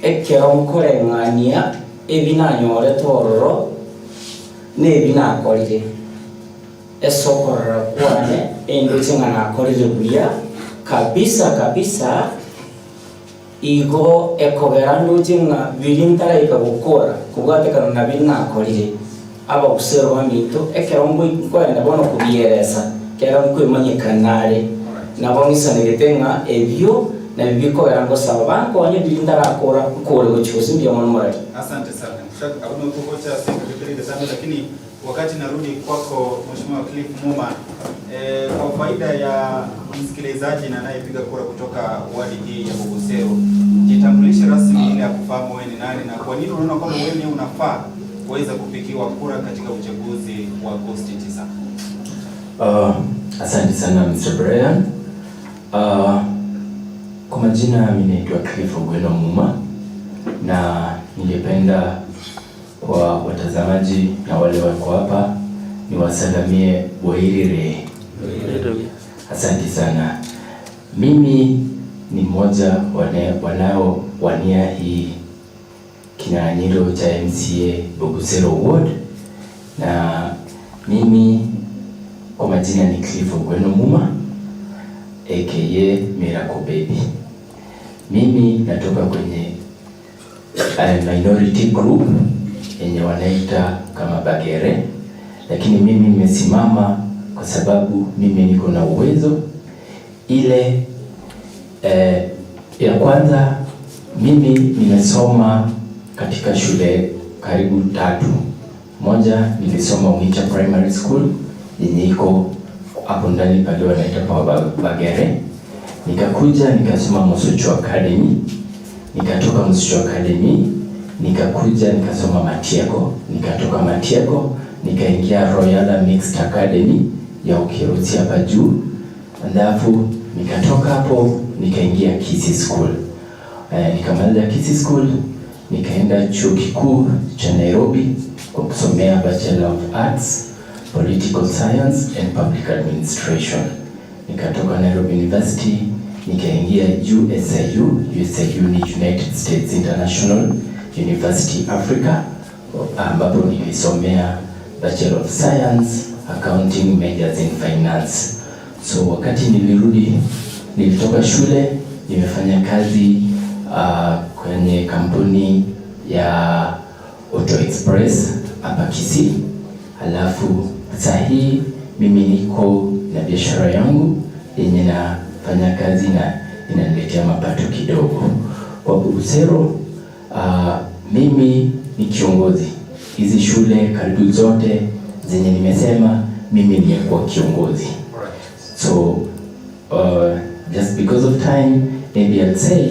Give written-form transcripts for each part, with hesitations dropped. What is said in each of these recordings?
Ekero nkoreng'ania ebi nanyorete ororo na ebi nakorire, ase okorora kwane nindoche ng'a nakorire buya kabisa kabisa, igo ekogera ndoche ng'a biria ntaraika gokora kobwatekana na biria nakorire. Abagusero baminto, ekero nkoenda bono kobieresa, kera nkoimanyekana nare, nabo ng'isanegete ng'a ebio nabio bikogera ngosaba bankonye biria ntarakora, nkore gochia gose mbuya mono morari. Asante sana. Abwo togocha ase ekabira egetambe lakini wakati narudi kwako Mheshimiwa Cliff Muma eh, kwa faida ya msikilizaji na anayepiga kura kutoka wadi hii ya Bogusero, jitambulishe rasmi ili akufahamu wewe ni nani na kwa nini unaona kwamba wewe ndiye unafaa kuweza kupigiwa kura katika uchaguzi wa Agosti 9. Asante sana Mr. Brian. Kwa majina mimi naitwa Cliff Ogweno Muma na ningependa kwa watazamaji na wale wako hapa niwasalamie Bwairire. Asante sana. Mimi ni mmoja wanaowania hii kinyang'anyiro cha MCA Bogusero Ward na mimi kwa majina ni Cliff Ogweno Muma aka Miracle Baby. Mimi natoka kwenye minority group yenye wanaita kama Bagere, lakini mimi nimesimama kwa sababu mimi niko na uwezo ile. Ya kwanza, mimi nimesoma katika shule karibu tatu. Moja, nilisoma Ungicha Primary School yenye iko hapo ndani pale wanaita kwa Bagere. Nikakuja nikasoma Mosocho Academy, nikatoka Mosocho Academy nikakuja nikasoma Matiego, nikatoka Matiego nikaingia Royal Mixed Academy ya Ukirusi hapa juu, alafu nikatoka hapo nikaingia Kisii School. Nikamaliza Kisii School nikaenda chuo kikuu cha Nairobi kwa kusomea Bachelor of Arts, Political Science and Public Administration. Nikatoka Nairobi University nikaingia USIU. USIU ni United States International University Africa, ambapo nilisomea Bachelor of Science, Accounting Majors in Finance. So wakati nilirudi, nilitoka shule, nimefanya kazi kwenye kampuni ya Auto Express hapa Kisii. Alafu saa hii mimi niko na biashara yangu yenye nafanya kazi na inaniletea mapato kidogo. Kwa Bogusero, mimi ni kiongozi. Hizi shule karibu zote zenye nimesema mimi nimekuwa kiongozi. So just because of time maybe I'll say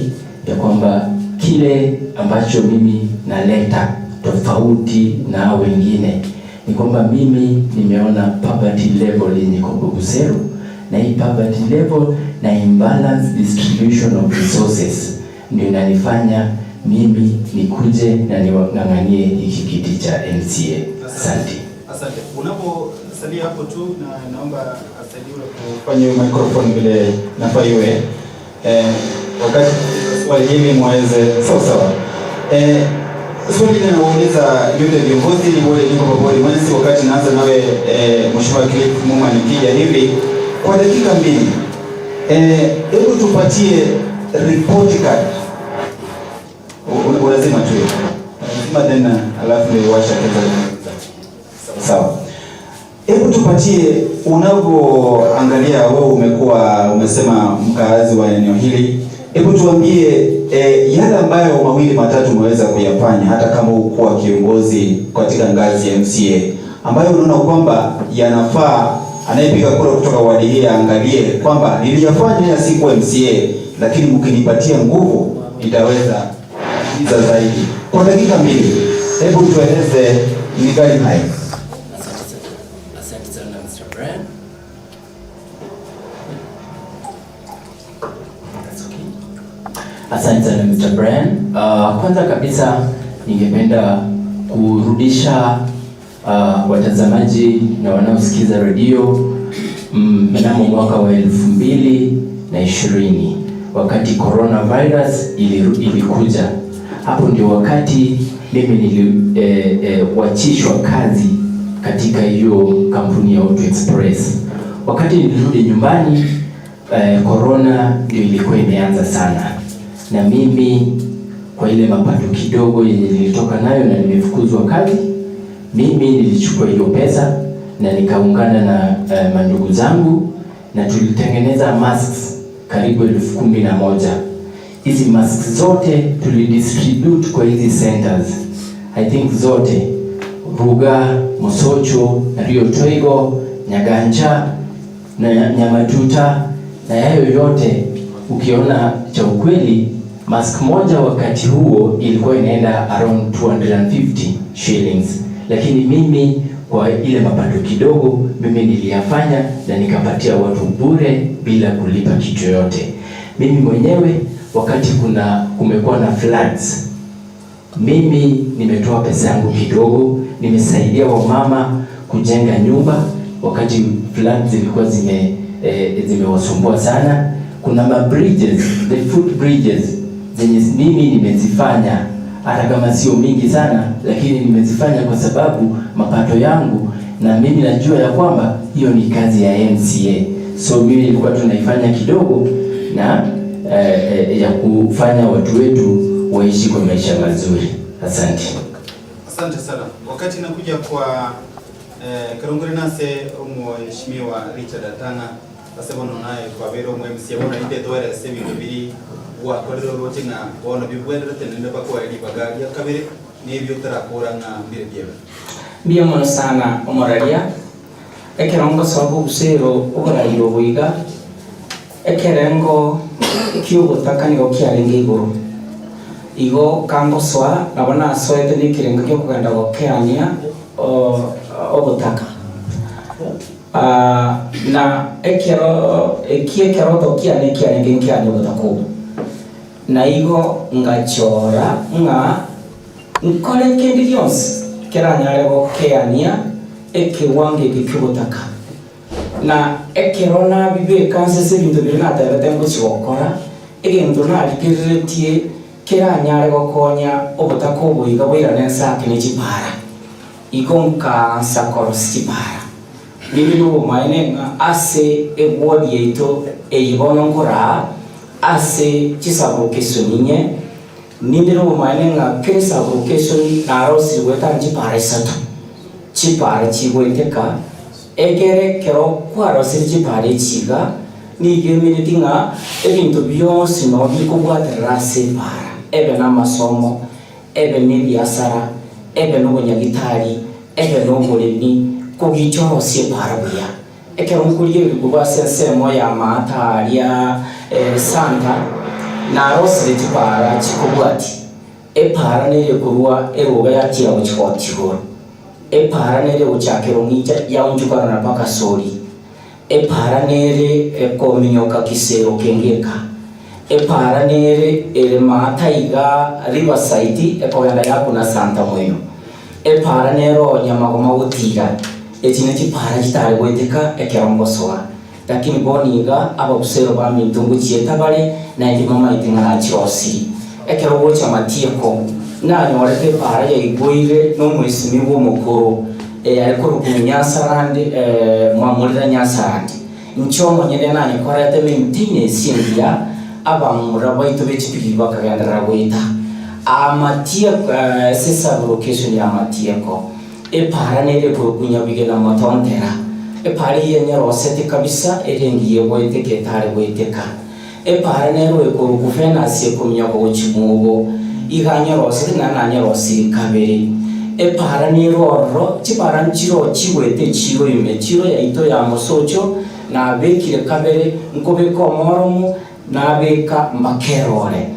ya kwamba kile ambacho mimi naleta tofauti na wengine ni kwamba mimi nimeona poverty level yenye iko Bogusero, na hii poverty level na imbalance distribution of resources ndio inanifanya mimi nikuje na niwang'ang'anie hiki kiti cha MCA. Asante. Asante. Unaposalia hapo tu, na naomba asaidiwe kufanya hiyo microphone vile nafaa iwe. Wakati swali hili mweze sawa sawa. Swali linauliza yule viongozi ni wale niko pamoja mwenzi, wakati naanza nawe Mheshimiwa Cliff Muma, nikija hivi kwa dakika mbili, hebu tupatie report card. Unazima tu hiyo. Unazima tena alafu ndio washa tena. Sawa. Hebu tupatie unavyoangalia wewe, umekuwa umesema mkaazi wa eneo hili. Hebu tuambie yale ambayo mawili matatu umeweza kuyafanya hata kama hukuwa kiongozi katika ngazi ya MCA, ambayo unaona kwamba yanafaa anayepiga kura kutoka wadi hii aangalie kwamba niliyafanya ya siku MCA, lakini mkinipatia nguvu nitaweza kuiza zaidi. Kwa dakika mbili, hebu tueleze ni gani hayo? Asante sana Mr. Brian. That's okay. Asante sana Mr. Brian. Kwanza kabisa ningependa kurudisha watazamaji na wanaosikiza redio mnamo mwaka wa 2020 wakati coronavirus ilikuja. Hapo ndio wakati mimi niliwachishwa kazi katika hiyo kampuni ya Auto Express. Wakati nilirudi nyumbani, corona ndio ilikuwa imeanza sana, na mimi kwa ile mapato kidogo yenye nilitoka nayo na nimefukuzwa kazi, mimi nilichukua hiyo pesa na nikaungana na mandugu zangu na tulitengeneza masks karibu 11,000. Hizi masks zote tulidistribute kwa hizi centers. I think zote Ruga, Mosocho, Rio Toigo, Nyaganja na Nyamatuta na yayo yote. Ukiona cha ukweli, mask moja wakati huo ilikuwa inaenda around 250 shillings, lakini mimi kwa ile mapato kidogo mimi niliyafanya na nikapatia watu bure bila kulipa kitu yoyote. Mimi mwenyewe wakati kuna kumekuwa na floods, mimi nimetoa pesa yangu kidogo, nimesaidia wamama kujenga nyumba wakati floods zilikuwa zimewasumbua sana. Kuna ma bridges, the foot bridges zenye mimi nimezifanya hata kama sio mingi sana, lakini nimezifanya kwa sababu mapato yangu na mimi najua ya kwamba hiyo ni kazi ya MCA. So mimi nilikuwa tunaifanya kidogo na ya kufanya watu wetu waishi kwa maisha mazuri. Asante. Asante sana. Wakati nakuja kwa Karunguri nase omheshimiwa Richard Atanga ase bono naye kwabere omo MCA bono inde twerese ebinto biri gwakorire oroche ng'a bono bibwenerete naende bakoe ribaga ria kabere nebio otarakora ng'a mbire biebe. Mbuya mono sana omoraria, ekero ngosoa obusero oboraire obo iga, ekerengo ki'ogotaka nigo kiarenge igoro. Igo kangosoa nabo nasoete nekerengo gi'okogenda gokeania ogotaka. Na ekero eki ekeroto kiane kiarenge nkeanie ogotaka obo. Na igo ngachora ng'a nkore kende gionsi keranyare gokeania ekewango eke ki'ogotaka. Na ekero nabibeka nse ase ebinto biria natebete ngochia gokora, egento narigereretie keranyare gokonya obotaka obo iga boirane ense ake ne chipara. Igo nkaansa korosia chipara. Ninde nobomaene ng'a ase egwodi yaito eye bono nkoraa ase chisabulocation inye, ninde nobomaene ng'a kera esabulocation narosire goetania chipara isato, chipara chigoeteka, egere ekero kwarosire chipara echi iga, nigo emineti ng'a ebinto bionsi nabo bikobwaterera ase epara, ebe namasomo, ebe nebiasara, ebe nobonyagitari, ebe noboremi, kogicha orosie epara buya. Ekero nkorigereria korwa ase ensemo y'amaata aria Santa, narosire chipara chikobwatia. Epara nere korwa eroga yatiga gochia gotia igoro, epara nere gochakera ong'icha yaonchokana na mpaka Sori, epara nere ekominyoka Kisero kengeka, epara nere ere maata iga Riverside ekogenda yakuna Santa moino, epara nere oo Nyamagoma gotira. Echi nechipara chitare goeteka ekero ngosoa. Lakini bono iga ababusero baminto ngochieta bare, naende mamaete ng'a nachirosirie. Ekero gocha amatieko, nanyorete epaara yaigweire nomwesimigwa omokoro, eyare korokwa Nyasarandi, Mwamurira Nyasarandi. Inche omonyene nanyekorete maintenance engiya, abamura baito be chipigipigi bakagenderera goeta. Amatieko, ase esabulocation ya amatieko. Epaara nere ekorokwa Nyabige na Motontera. Epaara eyio enyerosete kabisa ere engiya egoeteka etare goeteka. Epaara nero ekorokwa Venus ekominyoka gochia mogo, iga anyerosete naende nanyerosirie kabere. Epaara nere ororo, chipaara nchiroo chigoeta echiiro ime, echiiro yaito ya mosocho nabekire kabere, nkobeka omoromo, Nabeka mbakerore.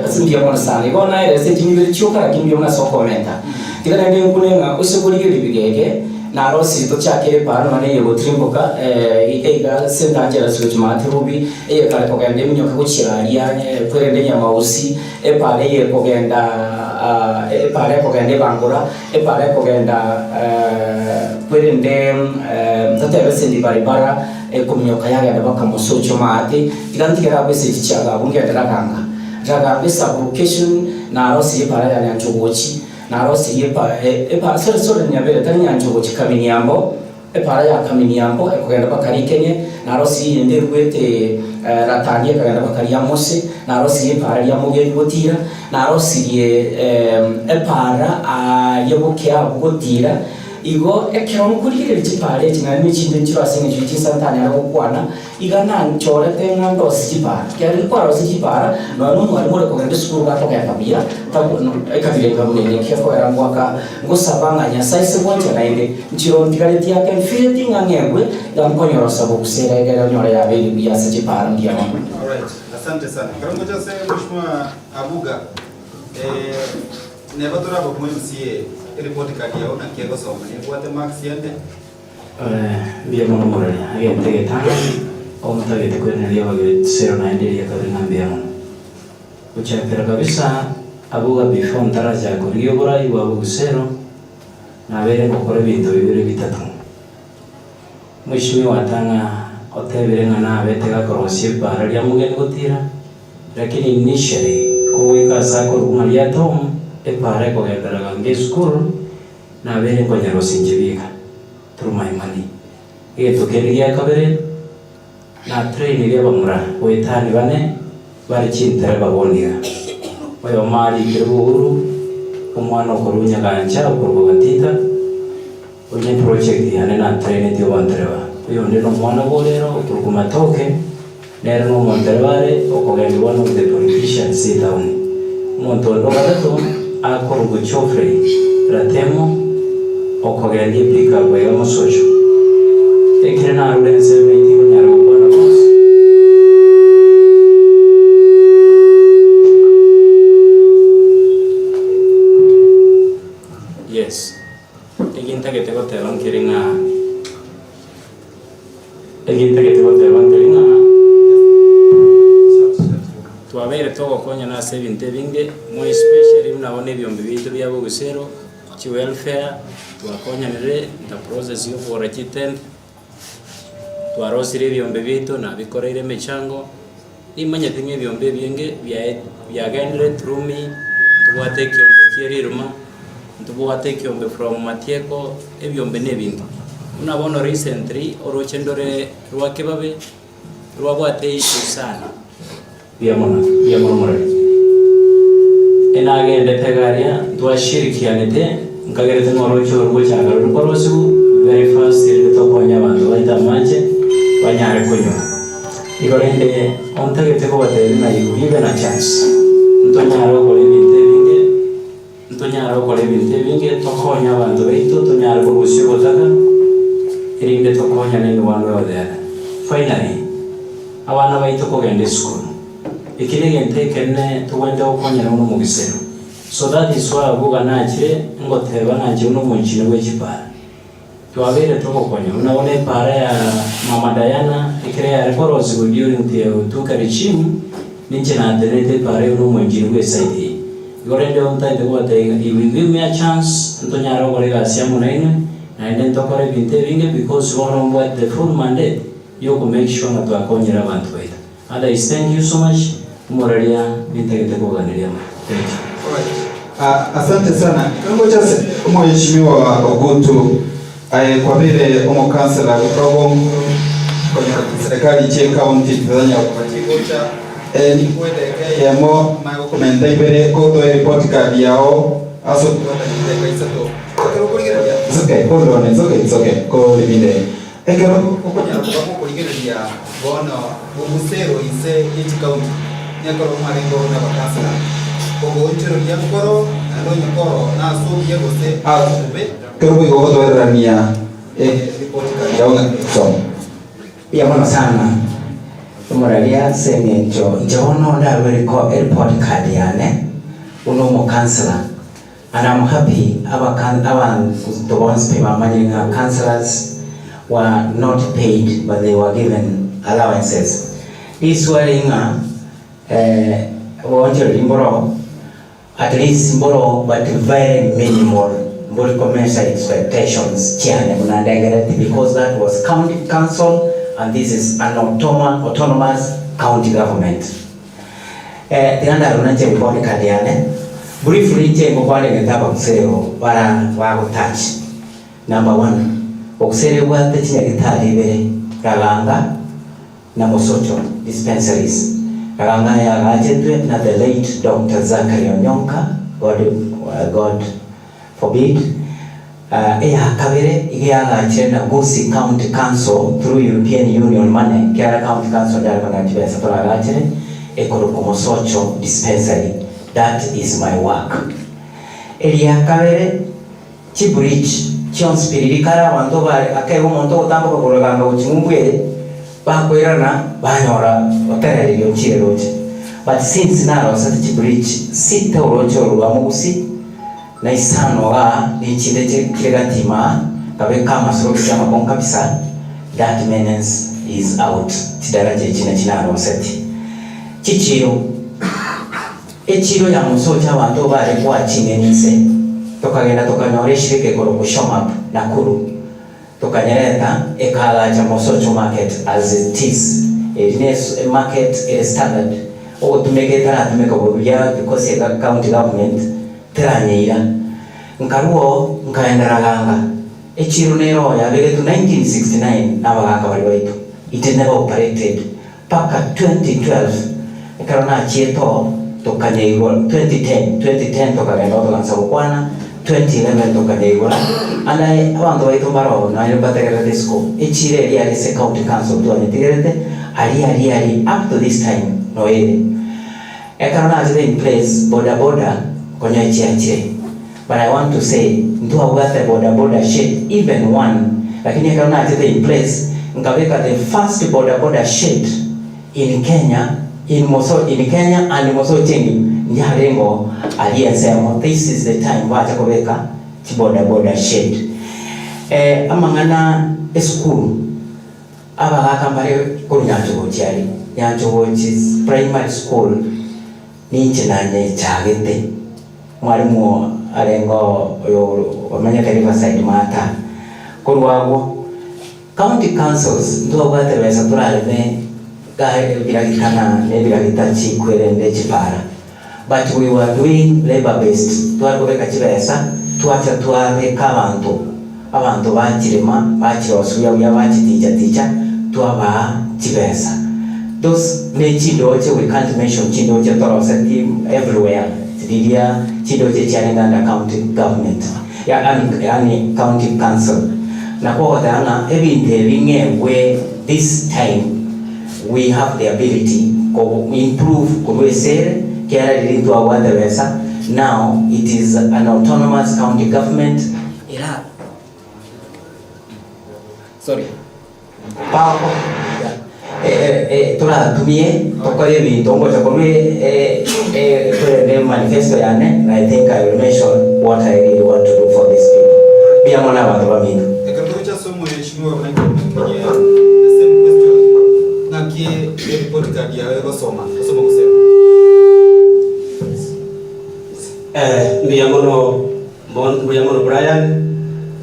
Ase mbuya mono sana. Igo naere ase chimibere chioka lakini mbuya mono ase okomenta. Tiga naende nkune ng'a ase korigereria bigege narosire tochakere epara nonya eye gotirimboka iga iga ase entanchera ase gochia maate rubi eye kare kogenda eminyoke gochia aria kwerende nyamausi epara eye ekogenda epara ekogenda ebangora epara ekogenda kwerende totebe ase baribara. Ekominyoka yagenda bakamosochia omogati, tiga ntigere abwo ase echi chiago abwo ngenderere aganga. Ragambe sub-location, narosirie epara ya Nyanchogochi, narosirie epa epa sorry sorry Nyabere tari Nyanchogochi Kaminiambo, epara ya Kaminiambo ekogenda mpaka Rikenye, narosirie eyende erwete Ratandi ekagenda mpaka Riamose, narosirie epara ria Mogeri gotira, narosirie epara aaria Bokiabu gotira. Igo ekero nkorigereria chipara echi naende nechinde nchire ase eng'encho ye chinsa ntanyare gokwana, iga nanchorete ng'a ndosie chipara. Ekiagera riria kwarosia chipara, nonya na omwalimu ore kogenda esukuru gakogenda buya, tabu ekabira enga buna eye gekogera ngoaka ngosaba ng'a Nyasae ase gwancha naende, nchire ontigaretie ake mfireti ng'a ng'egwe, iga nkonyorosa bogusera egere onyore yabeire buya ase chipara mbuya mono. Alright, asante sana. Ekero ngocha ase Mheshimiwa Abuga, eh, Neba torabe omo MCA, ereport card yao naki egosoma, nebwate marks ende? Mbuya mono moraria, egento egetang'ani ontagete koiraneria abagesero naende eria kabere ng'a mbuya mono. Gochakera kabisa abwo iga before ntarachaka korigia oborai bwa bogisero, nabeire ngokora ebinto bibere bitato. Mweshimiwa tang'a otebire ng'a nabete gakorosia epaara ria mogeni gotira, Lakini initially kogoika ase akorokwa ng'a ria Tom, epaara ekogenderera ganga esukuru, nabeire nkonyerosia inche bieka through my money. Egento kende gia kabere, na trainire abamura goetania bane bare chintereba bondiga. Oyomo arikire bouru, omwana okorwa Nyagancha okorokwa Gatita, Onye project yane natrainetie obontereba, oyonde nomwana bw'orero okorokwa Matoke, nere nomontereba are okogendia one of the politicians etown. Omonto onde ogatato akorokwa Geoffrey Ratemo okogendia epickup iga Mosocho. Ekere narure ensemo eye tingonyara gokwana bonsi. Yes. Egintagete goteba nkere ng'a Egintagete goteba nkere ng'a twabeire togokonyana ase ebinto ebinge, more especially buna bono ebiombe biaito bia bogusero, chiwelfare, twakonyanire the process ya okogora chitent, twarosirie ebiombe biaito nabikoreire emechango, nimanyete ng'a ebiombe ebinge biaye biagenderire through me, ntobwate ekiombe kia riruma, ntobwate ekiombe from matieko, ebiombe na ebinge. Buna bono recently, oroche ndore rwa kibabe, rwabwate issue sana. Mbuya mono, mbuya mono morari. Enagendete iga aria, ntwashirikianete, nkagerete ng'a oroche oru gochaka rori korosiwu very fast erinde tokonye abanto baito amache, banyare konywa. Igo rende, ontagete kobatebia ng'a you given a chance, ntonyare gokora ebinto ebinge, ntonyare gokora ebinto ebinge, tokonye abanto baito, tonyare korusia obotaka, erinde tokonyane in one way or the other. Finally, Abana baito kogenda esukuru. Eki negento ekenene togwenerete gokonyera buna omogisero. So that is why abwo iga nachire ngoteba ng'a inche buna omonchini bwe chipara. Twabeire togokonya buna bono epara ya mama Diana ekero yare korosigwa during the Otuka regime, ninche natenenete epara eye buna omonchini bwe eside eye. Igo rende ontagete kobatebia ng'a if you give me a chance, ntonyare gokora egasi amo nainwe, naende ntokore ebinto ebinge because bono mbwate the full mandate. Yoko make sure ng'a twakonyire abanto baito. Otherwise thank you so much omoraria nintagete koganeria amaya. Thank you. Alright. Ah, asante sana. Ngocha ase omweshimiwa Ogutu aye kwabeire omokansela gotogo konyora chiserikali chie county titanya koba chigocha eh, ninkwedeke eyemo manye gokomenta ibere kotoe report card yao ase okobwata chideka isato. Ekero okorigereria It's okay, hold on, it's okay, it's okay. Ko ribinde. Ekero okonyara koba gokorigereria bono obusero inse ye chikaunti, nekero mwarenge oo nabakansela, ogoonchoreria nkoro naende onye koro nase obuya gose ase obobe. Ekero boigo ogotoererania eripoti kari yao ng'a soma. Mbuya mono sana omoraria ase eng'encho inche bono ndarue eripoti card yane buna omokansela. And am happy abanto bonsi pi bamanyire ng'a councillors were not paid but they were given allowances. Riswali ng'a oboonchoreri mboro at least mboro but very minimal mbori ko measure expectations chiane buna ndengereti because that was county council and this is an autonomous county government. Eh, tiga ndarora inche report card yane, briefly inche ngokwana egento abagusero bara bagotouch. Number one, ogusero ebwate chinyagitari ibere, Raganga na Mosocho dispensaries. Raganga yagachetwe na the late Doctor Zachary Onyonka, God, God forbid. Eya kabere iga yagachire na Gusii County Council through European Union money, ekiagera County Council ndiare konyora chibesa toragachere, ekorokwa Mosocho Dispensary. That is my work. Eria kabere, chibridge chionsi pi riria kare abanto bare akaiga omonto ogotamboka korwa ganga gochia ng'umbu eye, bakoirana banyora oterereria ochire roche. But since narosete chibridge sita oroche oro rwa Mogusii, Na isano igaa ne chinde chire gati ime aa, nkabeka amasorobisi amakong'u kabisa, that menace is out. Chidaraja echi nachi naroseti. Chichiro, echiro ya mosocho abanto bare koa ching'eni inse, tokagenda tokanyora eshirika ekorokwa Shomap Nakuru, tokanyereta ekaagacha Mosocho market as it is. Eri ne market ere standard, ogotumeka etaratumeka buya because eka county government Teranyeira. Nkarua oo, nkaenda Raganga. Echiiro nero oo yabegetwe 1969 nabagaaka baria baito. It never operated mpaka 2012 ekero nachiete oo tokanyeigora 2010, 2010 tokagenda oo togansa gokwana, 2011 tokanyeigora and I abanto baito mbare oo naende mbategererete isiko. Echiiro eria yare ase county council twanyetigerete aria aria aria up to this time noere. Ekero nachete in place boda boda konya echiachire but I want to say ntwabwate boda boda shed even one lakini ekero nachete in place nkabeka the first boda boda shed in Kenya in moso in Kenya and mosochengio ndiarengo aria ensemo this is the time bacha kobeka chiboda boda shed eh amang'ana esukuru. Abagaaka mbare korwa Nyanchogochi aria, Nyanchogochi Primary School, ninche nanyechagete. Mwalimu arenge oo oyo omenyete Riverside Maata. Korwa agwo, county councils ntwabwate besa torareme iga ebiragita na nebiragita chikwerende chipara. But we were doing labour based, tware kobeka chibesa twacha twabeka abanto, abanto bachirema bachirosia buya buya bachiticha ticha twabaa chibesa. Those ne chindoche we can't mention chindoche toroseti everywhere riria chindoche chiarenge under county government yaani yaani county council. Nakwo ogoteba ng'a ebinto ebi ng'egwe this time. We have the ability ko improve korwa esere kera riria ntwabwate besa now it is an autonomous county government era sorry powerful yeah eh toratumie tokore ebinto ngocha korwa eh korende manifesto yane and I think I will mention what I really want to do for these people. Mbuya mono abanto bamino. Ekero togocha ase omweshimiwa Michael Mwenye, the same question, ng'aki ereport card yao egosoma, gosoma gosema? Eh, mbuya mono mon mbuya mono Brian,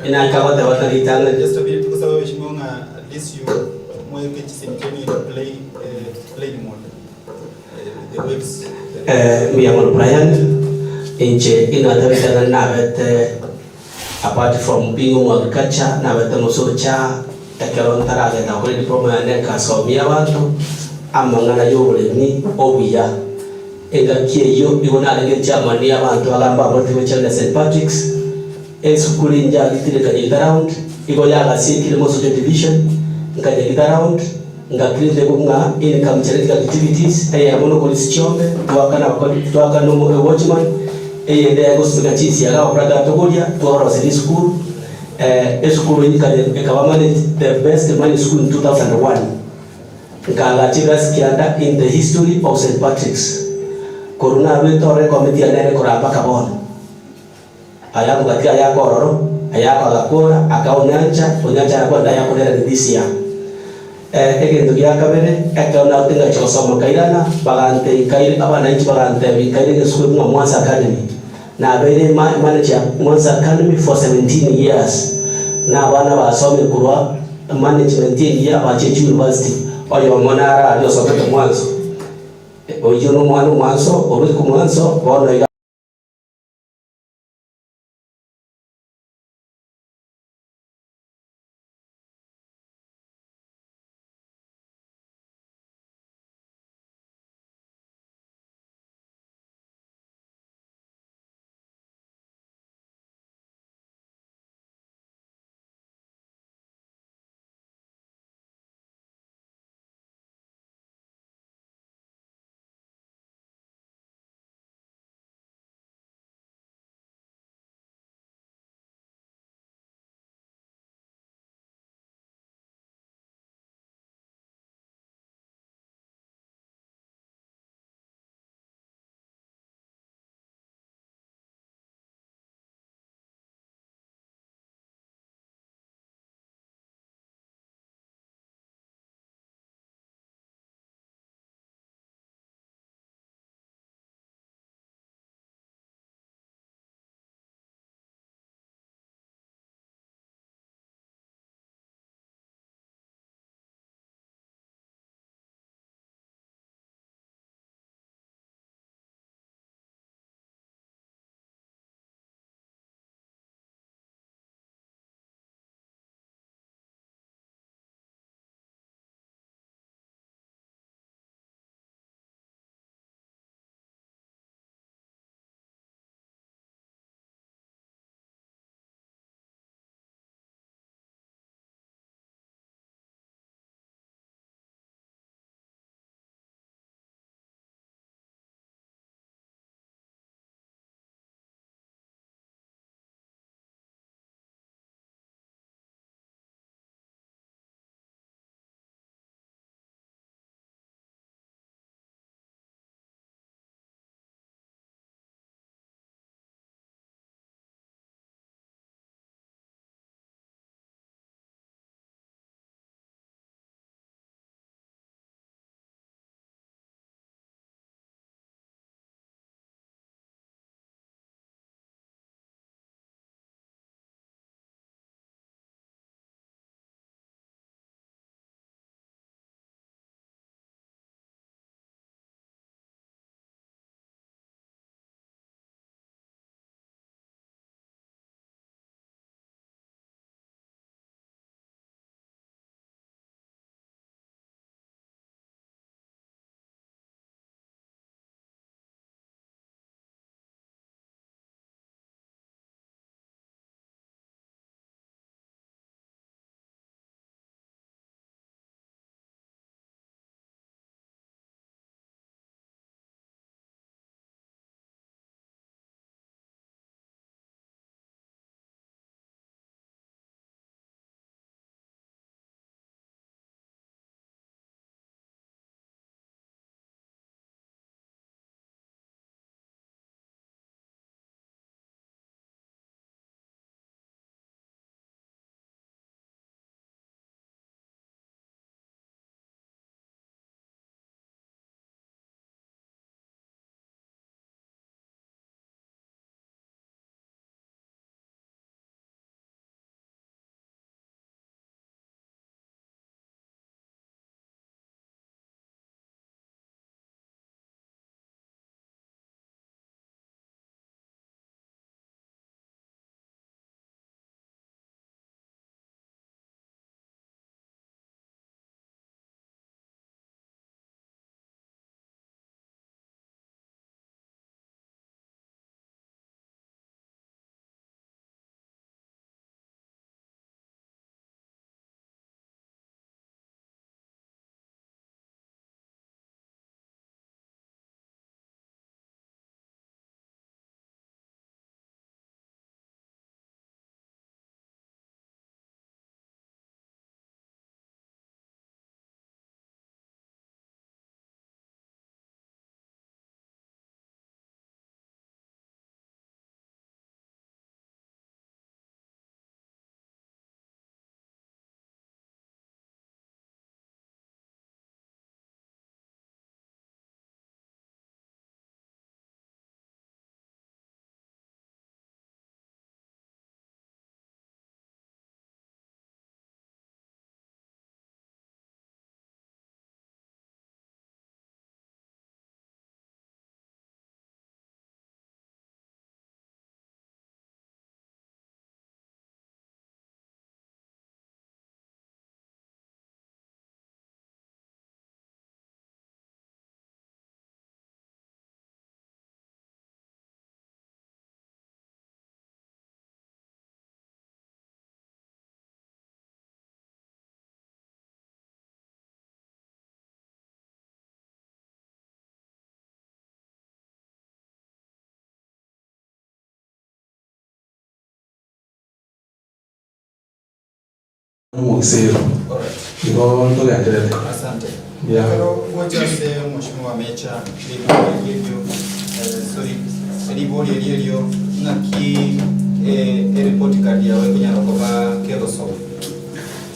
inaki agoteba tari ritang'ani. Just a bit, togosaba abeshimiwa ng'a at least you mweke chisemi chiaino in play, plane mode. The waves. Eh, mbuya mono Brian, inche inatebete ng'a nabete Apart from being omo agriculture nabete mosocha ekero ntaragenda gokora ediploma yane nkasomia abanto amang'ana yoboremi obuya. Engaki eyio nigo narenge chairman ya abanto bagamba abamate gochia buna St Patrick's, esukuru injagitire nkanyegita round, igo yagasiekire mosocho division nkanyegita round, ngacreate ng'a income generating activities eyemo nokorisia chiombe, twakana abakori twakana omo watchman. Eyende yagosumeka chinsiaga ababraka atogoria, twaroseria esukuru, esukuru eyio ekare ekaba managed the best managed school in 2001. Nkaagacha ebirasi kianda in the history of St. Patrick's. Korwa narwete ororo ekomiti yane ere koraa mpaka bono. Aya akogatiga ayaka ororo, ayako agakora, akaa onyancha, onyancha arakora ndayakorera this year. Egento gia kabere, ekero nagote ngachia gosoma nkairana, bagantebia nkaire abananchi bagantebia nkaire egesukuru ng'a Mwanza Academy. Nabeire ema manager Mwanza Academy for 17 years, na abana basomire korwa management engiya bachia chiuniversity, oyomo naro aria osomete mwanzo. Oyio nomwana omwanso, orwe komwanso, bono iga. Omobisero igo ntogenderete. Asante. Mbuya. Ekero gocha ase Mheshimiwa Mecha, ribori erio erio, eh, sorry, ribori erio erio ng'aki eh, ereport card yao ekonyara koba kegosoma?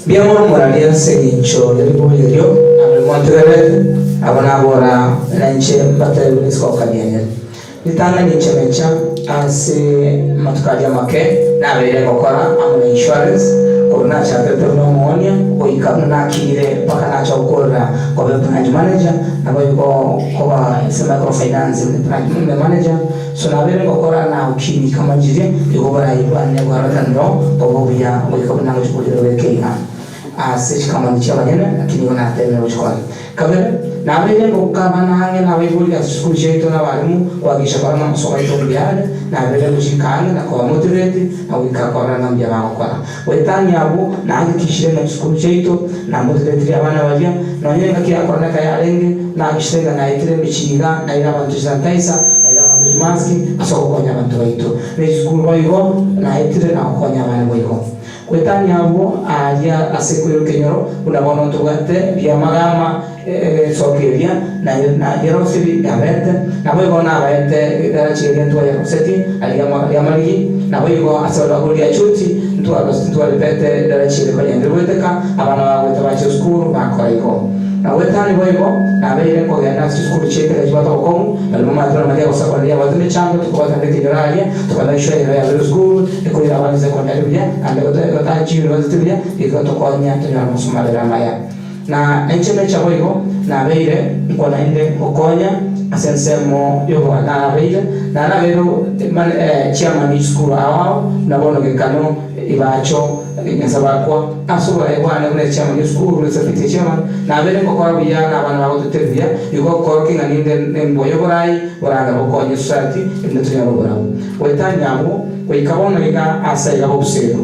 Mbuya mono morarie ase engencho ye ribori erio, na baria mwantegererete, nabo nabora nainche mbateebie buna isiko okanianyere. Ritang'ani inche mecha ase amatuko aria amake nabeire ngokora amo na insurance, korwa nachakerete buna omoonia goika buna nakinire mpaka nacha gokorera koba ebranch manager, naboigo koba ase microfinance branch manager. So nabeire ngokora na gokinia kamanyire igo oborai bwane bwarorekana koba obuya goika buna ngochia korigereria goika iga. Ase chikamani chi'abanyene, naki nigo nateemire gochikora. Kabere, nabeire ngokabana ang'e nabaibori ase chisukuru chiaito na abalimu koagisha korora ng'a amasomo aito mbuya are, nabeire ngochika ang'e na kobamotivate na goika korora ng'a mbuya bagokora. Goetania abwo, nahakikishire ng'a chisukuru chiaito namotivetire abana baria, nonye engaki ya korona eka yarenge, nahakikishire ng'a naetire emechie iga, naire abanto chisanitizer, naire abanto chimaski ase ogokonya abanto baito. Ne chisukuru boigo naetire na gokonya abana boigo. Goetania abwo aaria ase koiroka enyoro, buna bono ntobwate riamagama egesoka eria, na na yerosiri yabete, naboigo nabaete edaracha eria ntwayerosetie aria riamarigi, naboigo ase baria bakoria riachuti ntwarosetie ntwaripete edaracha eria konya goeteka, abana bagoeta bachia esukuru bakora igo. Na goetania boigo nabeire nkogenda ase chisukuru chiaito ekero chibwate obokong'u, baria bamaete buna baria gosakora riria abwate emechando tokobwatana ekenyoro aria, tukamake sure enyoro yabeire esukuru, Ekoira abana secondary buya, naende gotachia university buya, igo tokonya tonyore amasomo abere amaya. Na inche mecha boigo nabeire nkwo naende ngokonya ase ensemo y'oboga narabeire, na nabeire chairman ye chisukuru ao ao, buna bono gekano, ibacho, Nyasae bakwa, ase oboraai bwane buna echairman ye sukuru, ase PTA chairman, nabeire ngokora buya na abana bagototebi buya, igo okorokia ng'a ninde nemboyo y'oboraai borabe bokonye esociety erinde tonyore oborabu. Goetania abwo, Goika bono iga ase aiga b'obosero,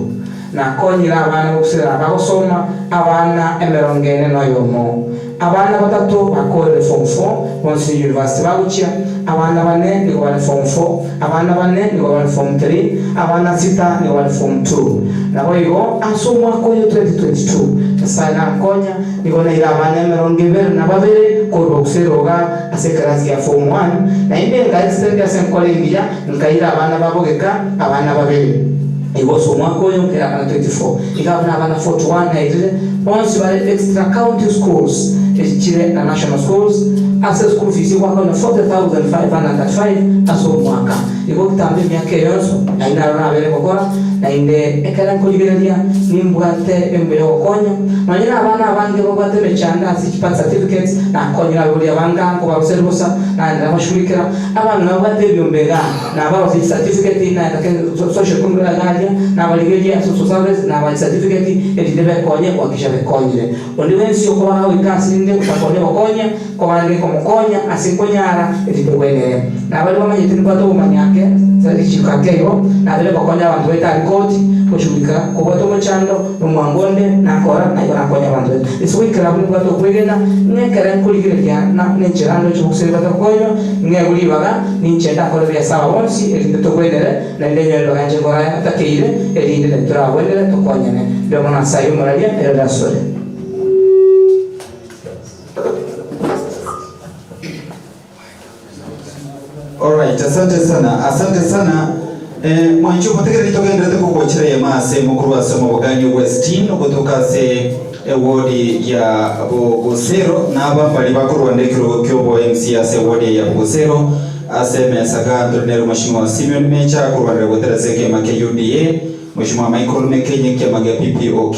nakonyire abana b'obosero abagosoma, abana emerongo ene noyomo. Abana batato bakoorire form four, bonsi university bagochia, abana bane nigo bare form four, abana bane nigo bare form three, abana sita nigo bare form two. Naboigo ase omwaka oyo 2022, Nyasae nankonya, nigo naire abana emerongo ebere na babere korwa obosero iga ase ekerasi gia form one, naende nkaextend ase enkoro engiya, Nkaira abana babo geka abana babere. Igo ase omwaka oyo nkaira abana 24. Iga abwo nabana 41 nairire, bonsi bare extra county schools echire na national schools, ase school fees egwakana 40,535 ase omwaka. Igo kitambo emiaka eye yonsi ayio naro nabere ngokora, naende ekero nkorigereria nimbwate embu yogokonya. Nonye nabana abange babwate emechando ase chi birth certificates, nakonyire abaibori abange aa nkobaruseria bosa, naende nabashugurikera. Abana babwate ebiombe iga, na abarosia chisatifigeti, na social economy iga aria, na abarigereria ase social service, na abae chisatifigeti, erinde bekonye goakikisha bekonyire. Onde bwensi okoba agoika ase rinde otakonya gokonya, kobande komokonya ase nkonyara, erinde ogwenere. Na baria bamanyete nibwate obomanyi ake, ase richiko ake igo, nabere gokonya abanto baito aria koti, gochugurika kobwate omochando, Nomwango onde nakora, na igo nakonya abanto baito. Ase goikera abwo nimbwate okwegena, ng'a ekero nkorigereria na nenchera ndoche bogoseria batagokonywa, ng'egwe ribaga, ninche ndakore buya ase aba bonsi, erinde togwenere, naende enyore ribaga inche nkore aya atakeire, erinde naintwe toragwenere tokonyane. Mbuya mono ase ayio omoraria, ere rasore. Alright, asante sana, asante sana. Eh, mwanchi omotegereri togenderete kogochera yema ase mokorwa ase omobogani Westin ogotoka ase ewodi ya Bogosero na abambari bakorwanda ekerogo kiobo MC ase ewodi ya Bogosero ase emesa ga ntore nere Mheshimiwa Simeon Mecha akorwanera gotera ase ekiama kia UDA Mheshimiwa Michael Mekenye ekiama gia PPOK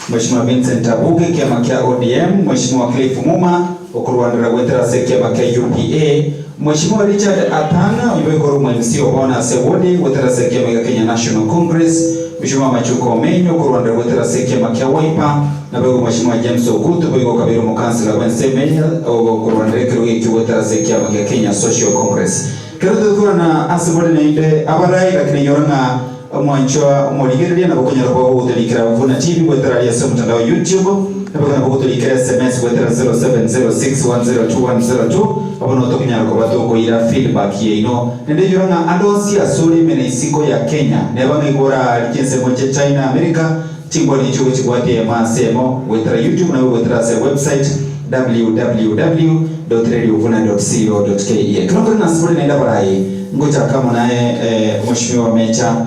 Mheshimiwa Vincent Abuge ekiama kia ODM Mheshimiwa Cliff Muma Okorwanera goetera ase ekiama kia UPA, Mweshimiwa Richard Atanga oyio boigo ore omo-MC o bono ase ward goetera ase ekiama gia Kenya National Congress, Mweshimiwa Machuka Omenyo okorwanera goetera ase ekiama kia Wiper, naboigo Mweshimiwa James Ogutu boigo okabeire omokansela bw'ense ime okorwanera ekerogo ekio goetera ase ekiama gia Kenya Social Congress. Kero tokorana ase bore naende abarai, lakini inyora ng'a omwanchwa omorigereria nabo okonyara koba gogotorikera Vuna TV goetera aria ase omotandao YouTube, nabo nabo ogotorikera SMS goetera 0706102102 abwo nabo tokonyara koba tokoira feedback yaino. Naende inyora ng'a ande onsi ase ore ime na isiko ya Kenya, neba ng'a igo oraarie chinsemo chia China, America, Chingwani echio gochibwatia eyemo ase eyemo goetera YouTube nabo goetera ase website www.radiovuna.co.ke. Ekero nkore nase bore naende abarai ngochaka amo naye Mweshimiwa Mecha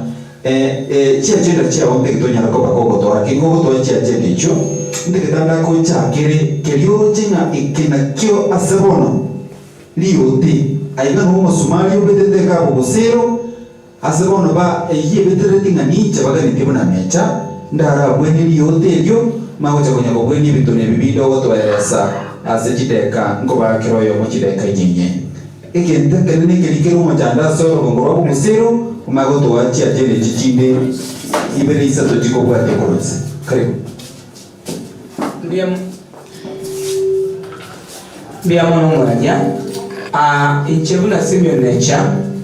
chiagenda chiao ntagete onyare koba kogotoa ki ngogotoa chiagenda echio ntagete ande akochakere keria oroche ng'a eke nakio ase bono riote aiga noo omosumari obetete iga abwo gose ero Ase bono ba eyio ebeterereti ng'a ninche baganetie buna mecha, ndarabwenie riote erio, magocha konya kobwenia ebinto nebi binde ogotoeresa ase chideka nkobaakera oyomo chideka inye. Egento ekenene keria kere omochando ase orogongo rwa bobosero, omanye gotoa chiajenda echi chinde ibere isato chikobwatia korwa inse. Karibu. Mbuya mbuya mono omoraria. Aa inche buna Simeon echa,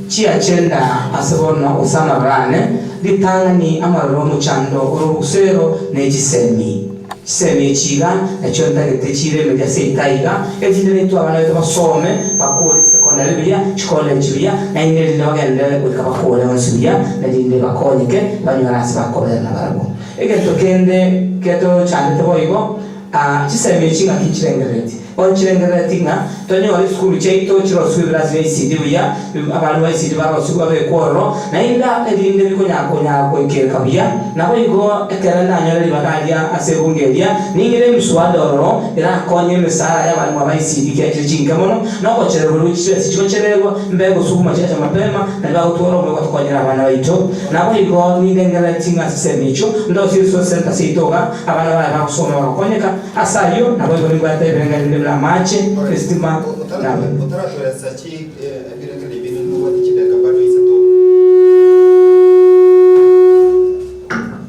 chiachenda ase bono gose amaroro ane, ritang'ani amaroro omochando ore obosero ne chisemi. Chisemi echi iga nachio ntagete chire emeria ase eita iga, erinde naintwe abana baito basome, bakore chisekondari buya, chikoleji buya, naende erinde bagende goika bakore onsi buya, na erinde bakonyeke, banyore ase bakobera nabarabwo. Egento kende getochandete boigo, aa, chisemi echi ng'aki nchirengerereti? Bono nchirengerereti ng'a tonyore chisukuru chiaito chirosigwe ebirasi bia ICD buya, abarimu ba ICD barosigwe babekwe ororo, naende erinde bikonyara konyara goikereka buya. Naboigo ekero ndanyore ribaga aria ase ebunge eria, ning'ire emiswada ororo erakonye emesaara y'abarimu aba ICD ekiagera chire chinke mono, na ogochererwa gwe chibesa chigochererwa, mbe gosuguma chiacha mapema, nario bagotwara omoyo gotokonyera abana baito. Naboigo nindengerereti ng'a ase esemi echio ndosie resource centre seito iga, abana baye bagosoma bagokonyeka. Ase ayio naboigo nimbwate ebirengererio binde buna amache, esitima, na. Otaratoeresa chi ebirengererio binde nobwate chidakika bado isato.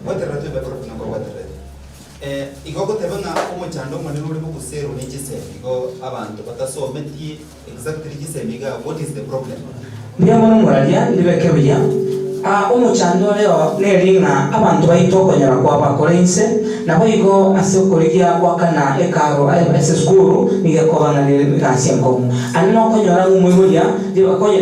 Bwaterera tobe nkobwatererete. Igo ogoteba ng'a omochando omonene ore bogoserwa ne chisemi igo abanto batasometi exactly chisemi iga what is the problem? Mbuya mono moraria, ndibeke buya. Aa omochando oreo neri ng'a abanto baito okonyora kwabo akore inse, naboigo ase okorigia goakana ekaro ase esukuru nigo ekoba ng'a nere egasi enkong'u. Ande nokonyora ng'a omoiboria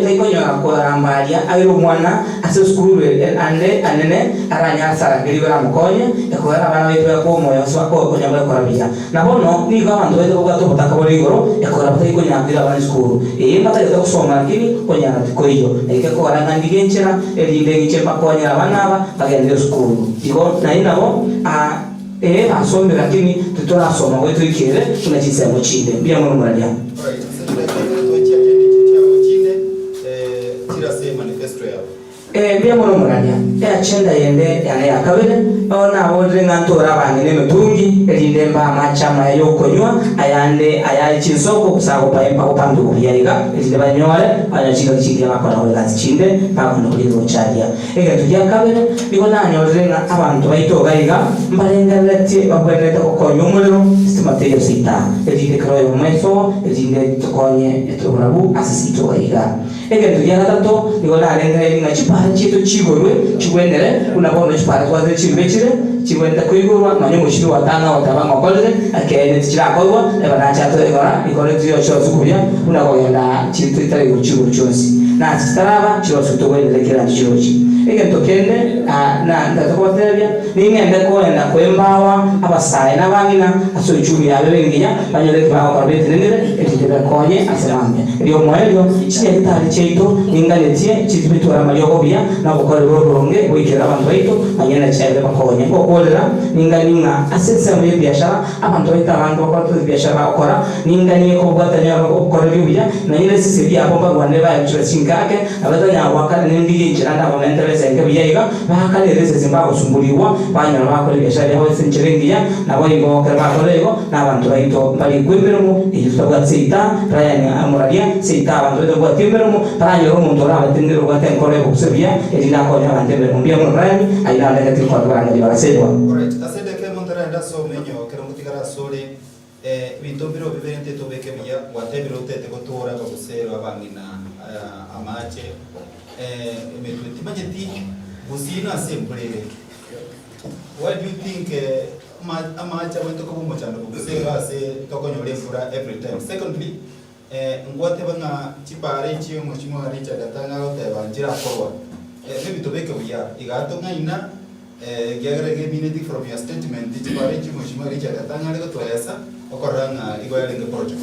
taikonyora koramba aria aire omwana Ase esukuru ere ande anene aranyare ase arangerigwe aramokonye, ekogera abana baito baekwa omoyo ase okonya gwekora buya. Na bono nigo abanto baito babwate obotaka bore igoro, ekogera batari konyara koira abana esukuru. Ee, mbatagete gosoma lakini konyara tikoiyo. Nainki ekogera ng'a ndige enchera, erinde ng'iche mbakonyere abana aba bagende esukuru. Igo naende nabo aa, ee basomire lakini titorasoma goika toikere buna chinsemo chinde. Mbuya mono moraria. Alright, ase chidakika ibere tochia agenda echi chiabo chinde eh, chire ase emanifesto yabo. Ee, mbuya mono moraria. Eagenda yende yane ya kabere, nao naborire ng'a ntore abang'ina emetungi, erinde mbae amache amaya y'okonywa, ayande ayare chinsoko, gose agopaimpa gopambigwa buya iga, erinde banyore banywa chingaki chingiya bakona kora egasi chinde, bakona koria riroche aria. Egento gia kabere, nigo nanyorire ng'a abanto baito iga iga mbarengereretie bagwenerete gokonywa omorero, sitima teiyo seita, erinde kera oyomo esoe, erinde tokonye oborabu ase seito iga. Egento gia gatato, nigo narengereiri ng'a chipara chiaito chigorwe chigwenere, buna bono chipara twasire chimbe chire, chigwenerete koigorwa, nonya omosibwa gwatang'a goteba ng'a okorire, ekeene tichirakorwa, eba nache atoegora, ikore tiyochia buya, buna kogenda chiri toitare igoro chigoro chionsi, na ase chitaraba chiroswe togwenerete kera nchiroche. Egento kende na ntagete kobatebia, ning'ende koenda koembawa abasae na abang'ina ase uchumi yabo ebe engiya, banyore eki bagokora betenenere, erinde bekonye ase mambia. Erio omoerio, chinyagitari chiaito ninganetie chitibitware amariogo buya, na obokoreri oboronge boikere abanto baito, banyene chiaye bakonye. Ngokorera, ninganie ng'a ase ensemo y'ebiashara Abanto baito abange bakorete ebibiashara bagokora, ninganie kobwatania obokoreri obuya, nonya nesese riabo mbarwanere baye gochia chinkake, na batanyara goakana nendigie enchera ndabamentere esenke buya iga, baakanere esese mbagosumburigwa, banyora bakora ebiashara biabo ase enchera engiya, naboigo ekero bakorire igo, nabanto baito mbarikwe emeremo eyio totabwati seita, Brian amoraria, seita abanto baito mbabwati emeremo, baranyore omonto orabatenenere obwate enkoro y'obogusa buya, erinde akonye abanto emeremo. Mbuya mono Brian, ayio naro ndagete gokora korangeria bagaserwa. Alright, ase edaka emo ntaraenda ase omenyo ekero ngotigara asore, ebinto mbire obiberente tobeke buya, gwatebire otete gotoora abagusero, abang'ina, amache, emetwe. Timanyeti gusii nase embura ere. Why do you think amache abwenerete koba omochando bogusero ase tokonyora embura every time? Secondly, ngwateba ng'a chipara echi omweshimiwa Richard Atang'a agoteba nchirakorwa, maybe tobeke buya, iga tong'aina. Ekiagera iga emineti from your statement chibare echi Mheshimiwa Richard atang'are gotoesa okorora ng'a igo yarenge protocol.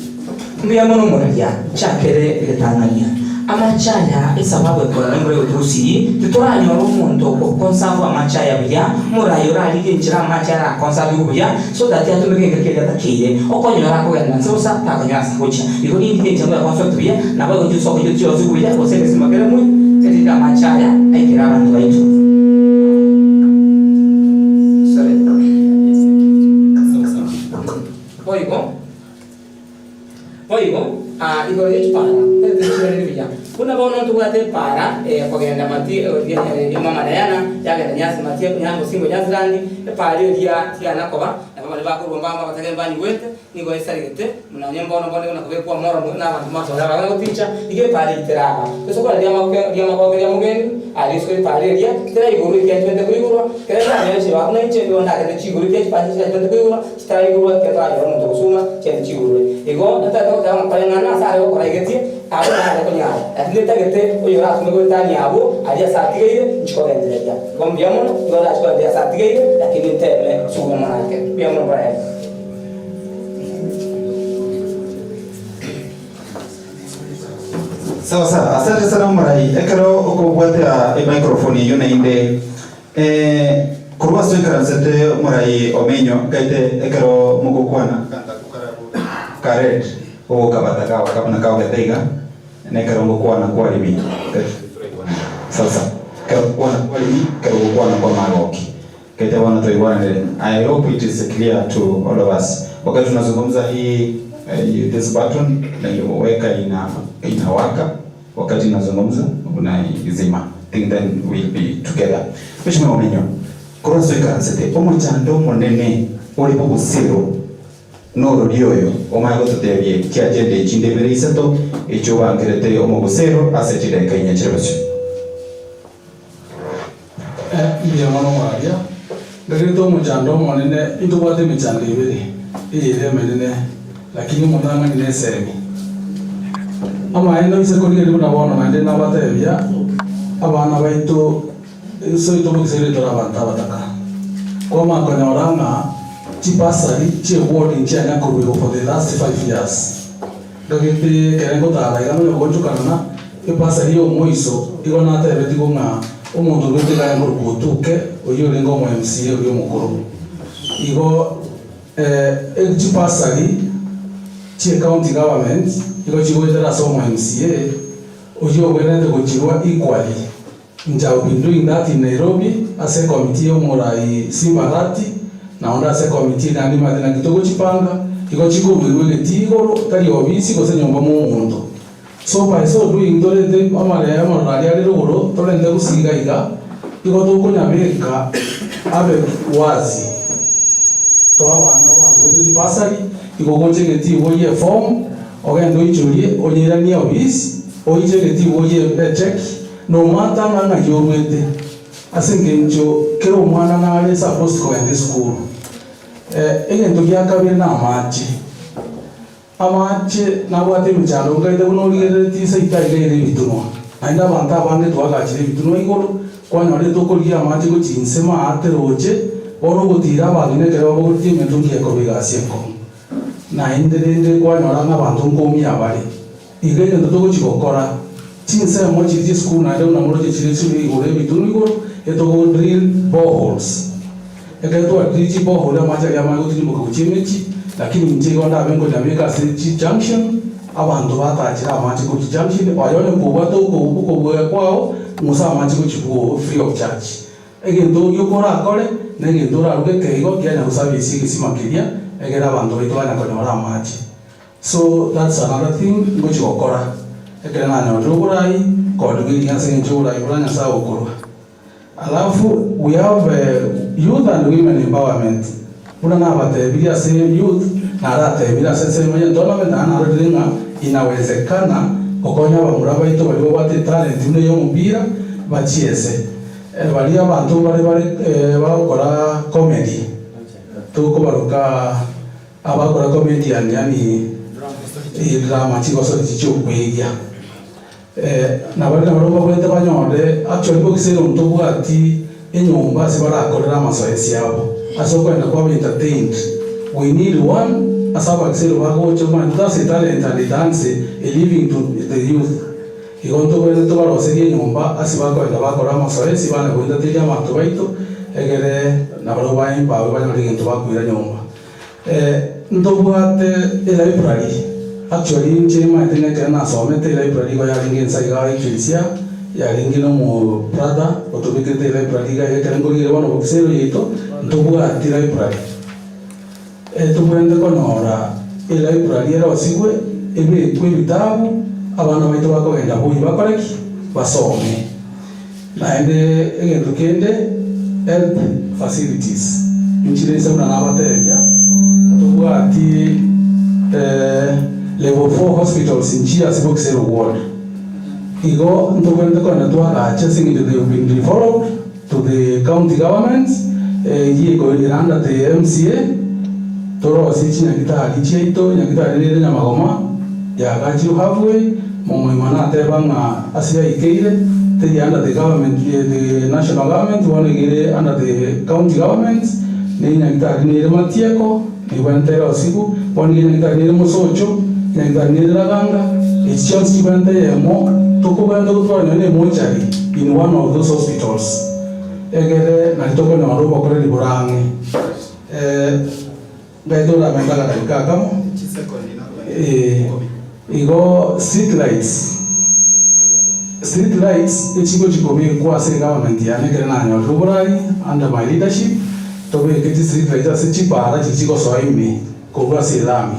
Mbuya mono moraria, nchakere egetang'ania. Amache aya esababu ekorora embura egoturusirie, titoranyora omonto ogokonserve amache aya buya, omoraia orarigie enchera amache aya arakonservigwe buya, so that atumeke engaki eria atakeire. Okonyora akogenda nse bosa, takonyora ase agochia. Igo nindigie enchera ngoyaconstruct buya, nabo egochia chisoko echio chionsi buya, gose egesima keremwe, erinde amache aya aikere abanto baito. Sorry. Boigo. Boigo, aa igoro ye chipara tari chibereri buya, buna bono ntobwate epaara ekogenda matie eria mama Diana yagenda nyasi matie bosingo Nyasilandi, epaara eria tiyana koba, nabo baria bakorwa mbamba abatake mbanyigwete, nigo esaregete buna onye mbono bono nigo nakobekwa omoro na abanto bonsi baria bagana goticha, igo epaara eyio teraba. Toise korora riamagoke ria mogeni, aria isiko epaara eria teraigorwa ekiagera chibwenerete koigorwa, ekero etaranyore chibago buna inche nigo ndagende chigoro ekiagera chipara chiria chibwenerete koigorwa, Chitaraigurwa ekero toranyore omonto ogosuma chiaito chigurwe. Igo ntotaete goteba ng'a koreng'ana ase are gokora egetie, abwo nare konyara. Lakini ntagete oyorasome goetania abwo aria ase atigaire, inchi kogendereria. Igo mbuya mono, nigo ndache kogendereria ase atigaire, lakini nteme suguma mono ake. Mbuya mono Brian. Sawa sawa, asante sana omorai. Ekero okobwatia emicrophone eyio naende Eh, korwa ase oikaransete omorai omenyo nkaite ekero mogokwana ka red ogokabata gawaka buna kawagete iga nekero ngokwana kwarimi sasa ekero ngokwana kwarimi ekero gokwana kwa magoki nkaite bono toigwananire I hope it is clear to all of us wakati tunazungumza hii eh, this button naiweka ina inawaka Wakati nazungumza unaizima think then we'll be together. Mheshimiwa Omenyo, korwa ase oikaransete omochando omonene ore bobosero norori oyo omanye gototebia chiagenda echinde ibere isato echio obangerete omobosero ase chidaeka inye chire bosio. Mbuya mono mwaria, ndagete omochando omonene, intobwate emechando ebere, eyere emenene, lakini omotang'ani nesemi. Amaene oise korigereria buna bono naende nabatebia, abana baito, inse oito bogisaire tore abanto abataka. Kwamanya konyora ng'a chibasari chi'eward nchianya koruegwa for the last 5 years. Ndagete ekere ngotara iga nonya ogoonchokana na ebasari y'omoiso, igo natebetigwe ng'a omonto orwete iga arenge korokwa Otuke, oyio orenge omo MCA oria omokoro. Igo chibasari chie county government igo chigoetera ase omo MCA oyio ogwenerete gochirwa equally. Inche I will be doing that in Nairobi ase ecommittee ya omorai Simba Arati na onde ase ecommittee naende nimanyete naki togochipanga igo chikoruerwa egetii igoro tari ofisi gose nyomba mwa omonto. So by so doing torente amare amaroro aria are rogoro torente gose iga iga igo tokonyabeka abe wazi toa abana abanto baito chibasari igo ogocha egetii oboyie eform ogende oichorie onyeiranie ofisi oiche egetii oboyie echeck Nomwata ng'a ng'ai orwete, ase engencho kera omwana nare supposed kogenda esukuru. Egento gia kabere namache. Amache nabwate emechando nkaete buna origereretie seito aiga ere ebitunwa. Naende abanto abange twagachire ebitunwa igoro, kwanyorete okorigia amache gochia inse maate roche, bono ogotira abang'ina ekero babogoretie emetungi ekoba egasi enkong'u. Naende rende kwanyora ng'a abanto nkoumia bare. Igo egento togochia gokora, chinsemo chiria chi'esukuru naende buna moroche chire chire igoro ebitunu igoro, etogo drill boreholes. Ekero twa drill chiborehole amache aria amanye gotirimboka gochia emechie, lakini inche igo ndabe nkonyabeka ase chijunction, abanto batachire amache korwa chijunction, oye onye kobwate okobua kwao, ng'usa amache gochia bwoo free of charge. Egento gioka orakore, negento oraruge ekeigo kianya gosabesia egesima keria, egere abanto baito banya konyora amache. So that's another thing ngochia gokora, ekere nanyorire oborai, nkorugeria ase eng'encho oborai boria Nyasae agokorwa. Alafu we have youth and women empowerment, buna nabatebirie ase youth, naratebire ase ensemo ye tournament naende narorire ng'a inawezekana gokonya abamura baito baria babwate etalent buna eya omopira bachiese. Baria abanto mbare bare bagokora comedy, tokobaroka Abakora comedian yaani edrama chigosori chichia okwegia na baria nabarobwo babwenerete banyore actually bogiseri onde tobwati. enyomba ase barakorere amasoesi abo, ase okoenda kwaba entertained. We need one ase abakisero bagocha omanyete that's a talent and it earns a living to the youth. Igo ntobwenerete tobaroserie enyomba ase bakoenda bakora amasoesi bane goentertainia abanto baito egere nabarabwo baempowerwe banyore egento bakoira nyomba. Ntobwate elibrary, actually inche nimanyete ng'a ekero nasomete elibrary igo yarenge inse igaa ekelisia, yarenge na omo brother otobekerete elibrary iga iga ekero nkorigereria bono ofisi ero yaito, ntobwati library. Tobwenerete konyora elibrary erosigwe, ebekwe ebitabu, abana baito bakogenda boyio bakore ki? Basome. Naende egento kende, health facilities nchire inse buna nabatebia, tobwati level 4 hospitals nchiya ase Bokisero ward. Igo ntobwenerete kogenda twagache ase eng'encho they have been developed to the county government, eyio eko ere under the MCA, torosie chinyagitari chiaito, nyagitari nere Nyamagoma yagachirwe halfway, Momoima nateba ng'a ase yaikeire, teri under the government, the national government, bono iga ere under the county government, ne enyagitari nere Matieko, nebwenerete erosigwe, bono iga enyagitari nere Mosocho, enyagitari nere Raganga, echi chionsi chibwenerete eyemo, tokobwenerete gotwara nonya ne emochari in one of those hospitals, egere nari tokonyora obokoreri bore ang'e. Ngai toramente agadagika akamo. Ee, igo street lights, street lights echigochi kobekwa ase egovernment yane ekere nanyorire oborai under my leadership, tobeke chi street lights ase chipara chiria chigosoa ime korwa ase elami.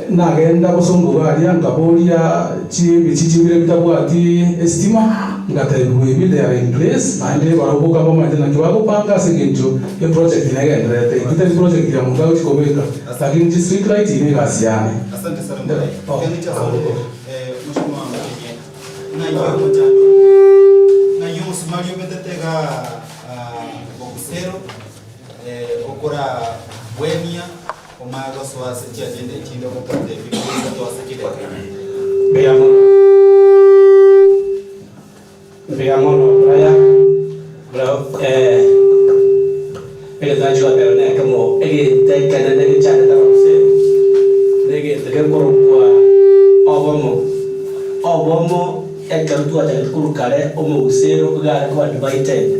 Nagenda bosongo iga aria, nkaboria ebichie chibere bitabwati esitima, ngatebigwa ebi they are in place, naende barabwo boka mbamaete naki bagopanga ase engencho eproject negendererete. Eyio teri project ya monto agochia kobeka, lakini chi street light eyio negasi yane. Asante sana Murai. Kende chiasore eh, Mheshimiwa Mukenye, ng'ai omochando, ng'ai omosumari obetete iga ah, Bokusero eh, okora bwenia Omanye gosoa ase chiagenda echinde ogototeebia goika ase chidakika. Mbuya mono. Mbuya mono Brian. Bro, eh, egento nachia goteba nekemo, egento ekenene gechandete abagusii, negento gekorokwa obomo. Obomo ekero twachagete korwa kare omogusii iga are koba divided.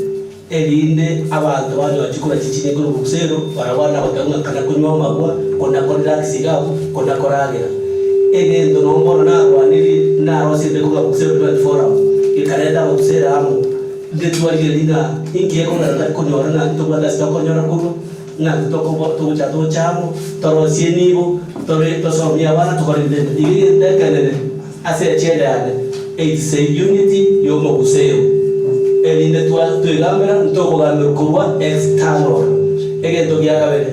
Erinde abanto banywa chikura chichire korwa bokusero, barabwo nagoteba ng'a kana konywa amagwa, kona korelax iga abwo, kona koragera. Egento nonya bono narwanirie, narosirie korwa Bokusero Development Forum, gekareta abakusero amo, inde twarigereria ng'a inki gekogera totari konyora ng'a ntobwate ase tokonyora korwa, ng'a tokobo togocha toche amo, torosie enibo, tore tosomie abana tokore ebinto ebi. Iga egento ekenene. Ase echela yane, it's a unity y'omogusero, erinde twegambera ntokogamberwa korwa external. Egento gia kabere,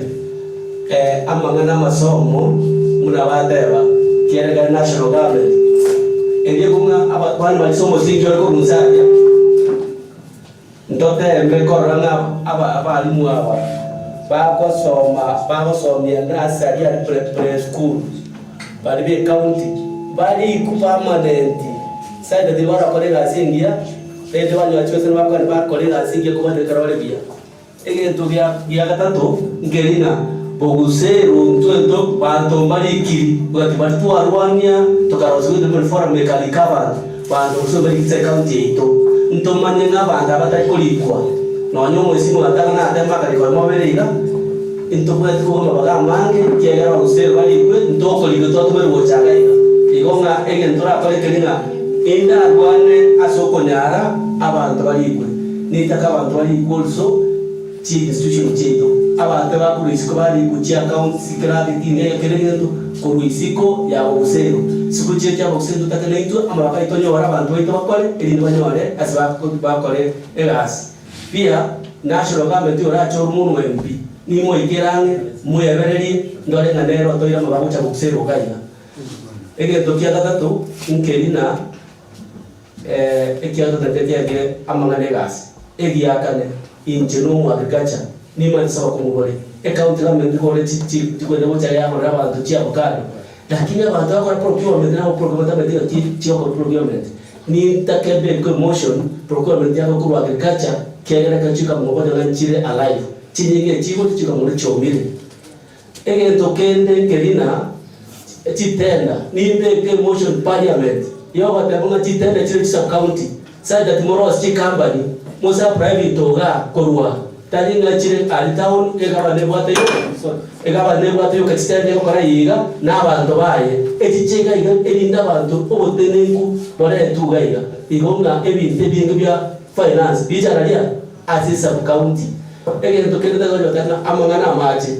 amang'ana amasomo buna bateba, kiagera kare national government, erio ekong'a abana baria ase omosingi ore korwa inse aria, Ntoteeme korora ng'a abalimu aba bagosoma bagosomia nursery and pre-school baria be county barikwe permanent side tiri barakora egasi engiya rende banyora chibesa nibakore bakore egasi engiya kobwatia ekero bare buya. Egento gia gia gatato nkeri ng'a boguseru intwe nto banto mbarikiri gati baria twarwania tokarosia goetera forum ekarika abanto. Banto gose barigise ecounty yaito, ntomanye ng'a abanto aba batari korikwa, nonya omwesimo gatano nateme akarikwa rimo babere iga, intobwati kobua amabaga amange, ekiagera abagusii barikwe, ntokorikwa twatomerwe gocha iga iga. Igo ng'a egento torakore keri ng'a indarwane ase okonyara abanto barikwe, nintake abanto barikwe also, chi institution chiaito, abanto bakorwa isiko barikwe chi accounts kera egetini eke kera egento korwa isiko ya obosero. Isiko chiria chia obosero totake naintwe amaboko aito tonyore abanto baito bakore erinde banyore ase bakore egasi. Pia national government orache ore monwe mpi, nimoikere ang'e moebererie ndore ng'a nere otoire amaboko gocha gobusero iga iga. Egento kia gatato nkeri na. Ekiagera totaete eke amang'ana egasi. Egia kane, inche nomoagriculture, nimanye ase abakungu bare. Ecounty government nigo chikwenda gocha yagorera abanto chiavocado, lakini abanto bagokora procurement nabo procurement batamanyeti ng'a ki chiokora procurement. Nintake mbeke emotion procurement yago korwa agriculture. Kiagera ekero chikamong'u bono ng'a nchire alive, chinyinga echi chigocha chikamong'u chiomire. Egento kende nkeri ng'a chitenda, nimbeke emotion parliament yogoteba ng'a chitenda chire chi sub-county such that morosie chicompany mosupply ebinto igaa korwa tari ng'a chire aria town egavana ebwate yoka sorry egavana ebwate yoka chitenda egokora iga na abanto baye. Echi chiga iga erinde abanto obotenenku boretwe iga iga. Igo ng'a ebinto ebinge bia finance richara ria ase esub-county. Egento kende tari ng'a amang'ana amache,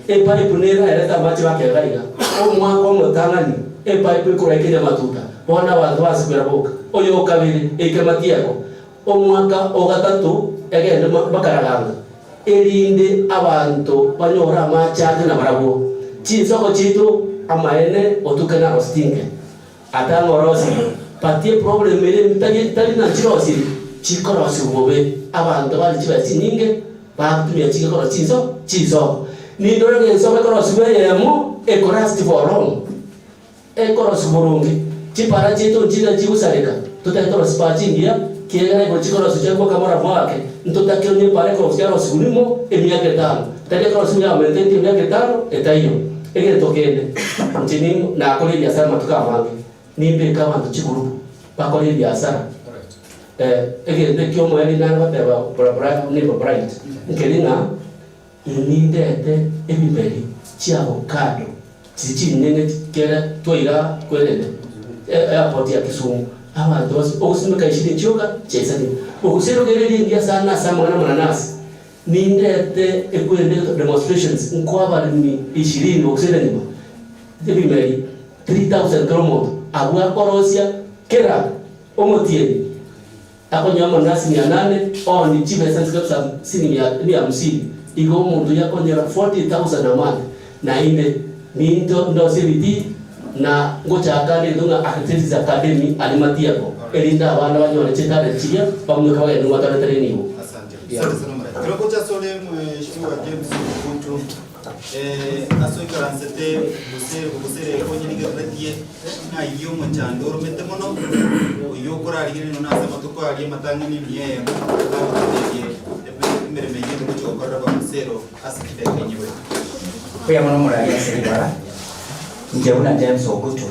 epipe nere aerete amache bakega iga, omwaka omotang'ani epipe ekorwa ekenya amatuta, bono abanto base kwera boka, oyo okabere eike matieko, omwaka ogatato egende bakaraganga, erinde abanto banyore amache ande nabarabwo. Chinsoko chiaito amaene otuke narositinge. Atang'orosirie, but eproblem ere tari tari ng'a nchirosirie, chikorosiwa bobe, abanto bare chibesa chinyinge bagotumia chigekora chinso chinsoko. Nindore ng'a ensoko ekorosiwa eyemo ekorasti for long, ekorosiwa boronge, chipara chiaito nchire chigosareka, totagete torosie chipara chingiya, kiagera igoro chikorosiwa chiagoka morabwo ake, ntotake onye epara ekorosiwa yarosiwa rimo emiaka etano, tari ekorosiwa ya maintained emiaka etano etaiyo. Egento kende, inche nakore ebiasara amatuko amange, nimbeke abanto chigurupu bakore ebiasara. Egento ekio omoerio nare goteba neighbor Bright, nkeri ng'a nindete ebimeri chia avocado chiria chinene kere twaira kwerende airport ya Kisumu, abanto bonsi ogosimeka ishirini chioka chiaisanire. Ogoserogereria engiya sana ase amang'ana amananasi. Nindete ekwende demonstrations nkoa abaremi ishirini gose nyuma ebimeri 3000 kera omonto abwo akorosia kera omotienyi akonywa amanasi mia nane ooni chibesa chikabisa hamsini mia hamsini igo omonto oyio akonyora 40000 a month naende ninto ndosie ebitii na ngochaka nento ng'a activities academy aria matieko erinde abana banyore chitalent chiria bamunyeke bagende ngobatorete renibo. Asante. Asante sana Muraya. Kero gocha asore Mheshimiwa James Ogutu eh, ase oikaransete gose gose onye rigereretie ng'ai omochando oromete mono oyio okorarigereria nonya ase amatuko aria amatang'ani emiya eyemo agotebie emeremo eyio ngochia gokorera abagusero ase chidakika inye. Mbuya mono Muraya ase ribara. Inche buna James Ogutu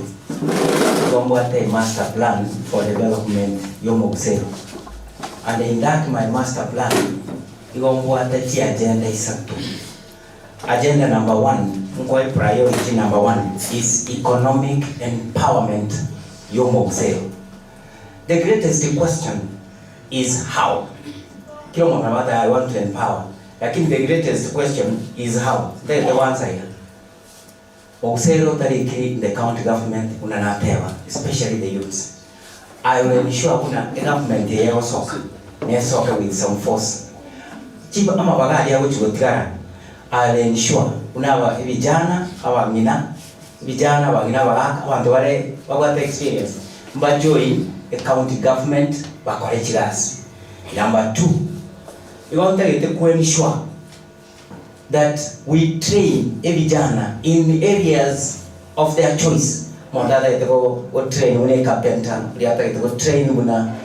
nigo mbwate emaster plan for development ya omogusero. And in that my master plan igo mbwate chiagenda isato. Agenda number one nkoe priority number one is economic empowerment ya omogusero. The greatest question is how? Kera omonto nabo agoteeba I want to empower lakini the greatest question is how? Ntagete goansa iga. Ogusero otarikiri in the county government buna nateba especially the youths. I will ensure buna egovernment eye egosoka nesoke with some force. Chiba amabaga aria agochi gotigara I will ensure buna aba ebijana, abang'ina, ebijana, abang'ina, abagaka, abanto bare babwate experience mba join ecounty government bakore chigasi. Number two, igo ntagete ko ensure that we train ebijana in areas of their choice. Omonto atagete go go train buna ecarpenter, oria atagete go train buna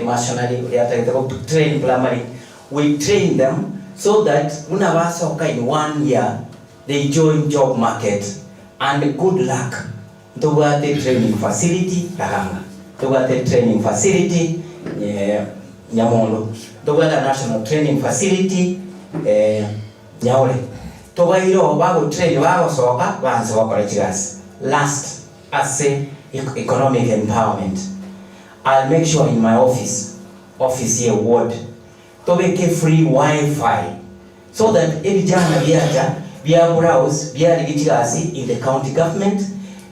masonry, oria atagete go train plumbering, we train them so that buna basoka in one year they join job market and good luck ntobwate training facility Raganga, ntobwate training facility Nyamondo, ntobwate national training facility Nyaore. Tobaire oo bagotrain bagosoka baanse gokora chigasi. Last ase economic empowerment, I'll make sure in my office, office ye ward, tobeke free WiFi so that ebijana biacha bia browse biarigia chigasi in the county government,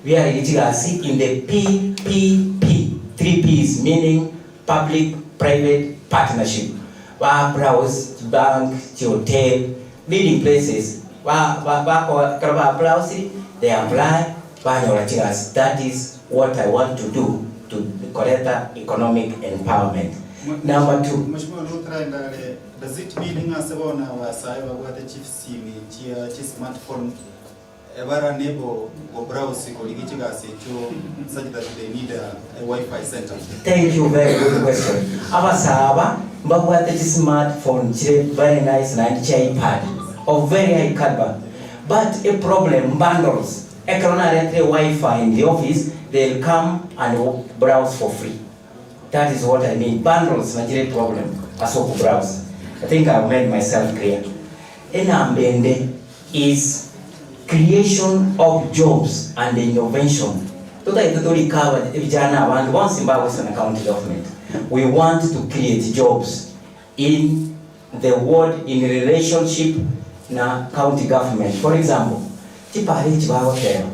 biarigia chigasi in the PPP, three Ps meaning public private partnership, ba browse chibank, chihotel, leading places, ba ba bako ekero ba browsiri they apply banyora chigasi. That is what I want to do to koreta economic empowerment. Number two. Mheshimiwa Luthra Endare, does it mean ng'a ase bono abasae babwate chisimi chia chi smartphone ebara nebo go browse korigia chigasi echio such that they need a, a wifi center? Thank you, very good question. Abasaaba. Mbabwate chi smart phone chire very nice naende chia ipad of very high caliber but e problem bundles ekero naretire wifi in the office they'll come and browse for free that is what I mean bundles nachire e problem ase oko browse I think I've made myself clear. Enamba ende is creation of jobs and innovation totagete torike aba vijana abange bonsi mbagosana county government we want to create jobs in the ward in relationship na county government for example chipara echi bagoteba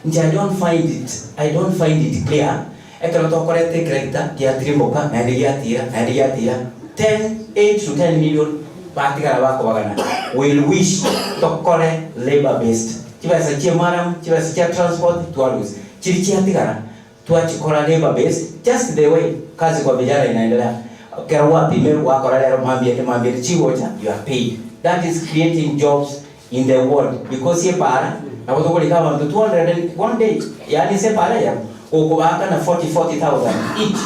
inche I don't find it I don't find it clear ekero tokoreta ekeregita giatirimboka naende giatira naende giatira 10 8 to 10 million batigara bakobagana will wish tokore labour based chibesa chia murram chibesa chia transport twarusia chiri chiatigara twachikora labour based just the way kazi kwa vijana inaendelea ekero gwapimirwe gwakora rero mambia ende mambia ende chigocha you are paid that is creating jobs in the world because epara nabo tokorika abanto 200 and one day yaani ase epara eyemo gokobaakana 40 40,000 each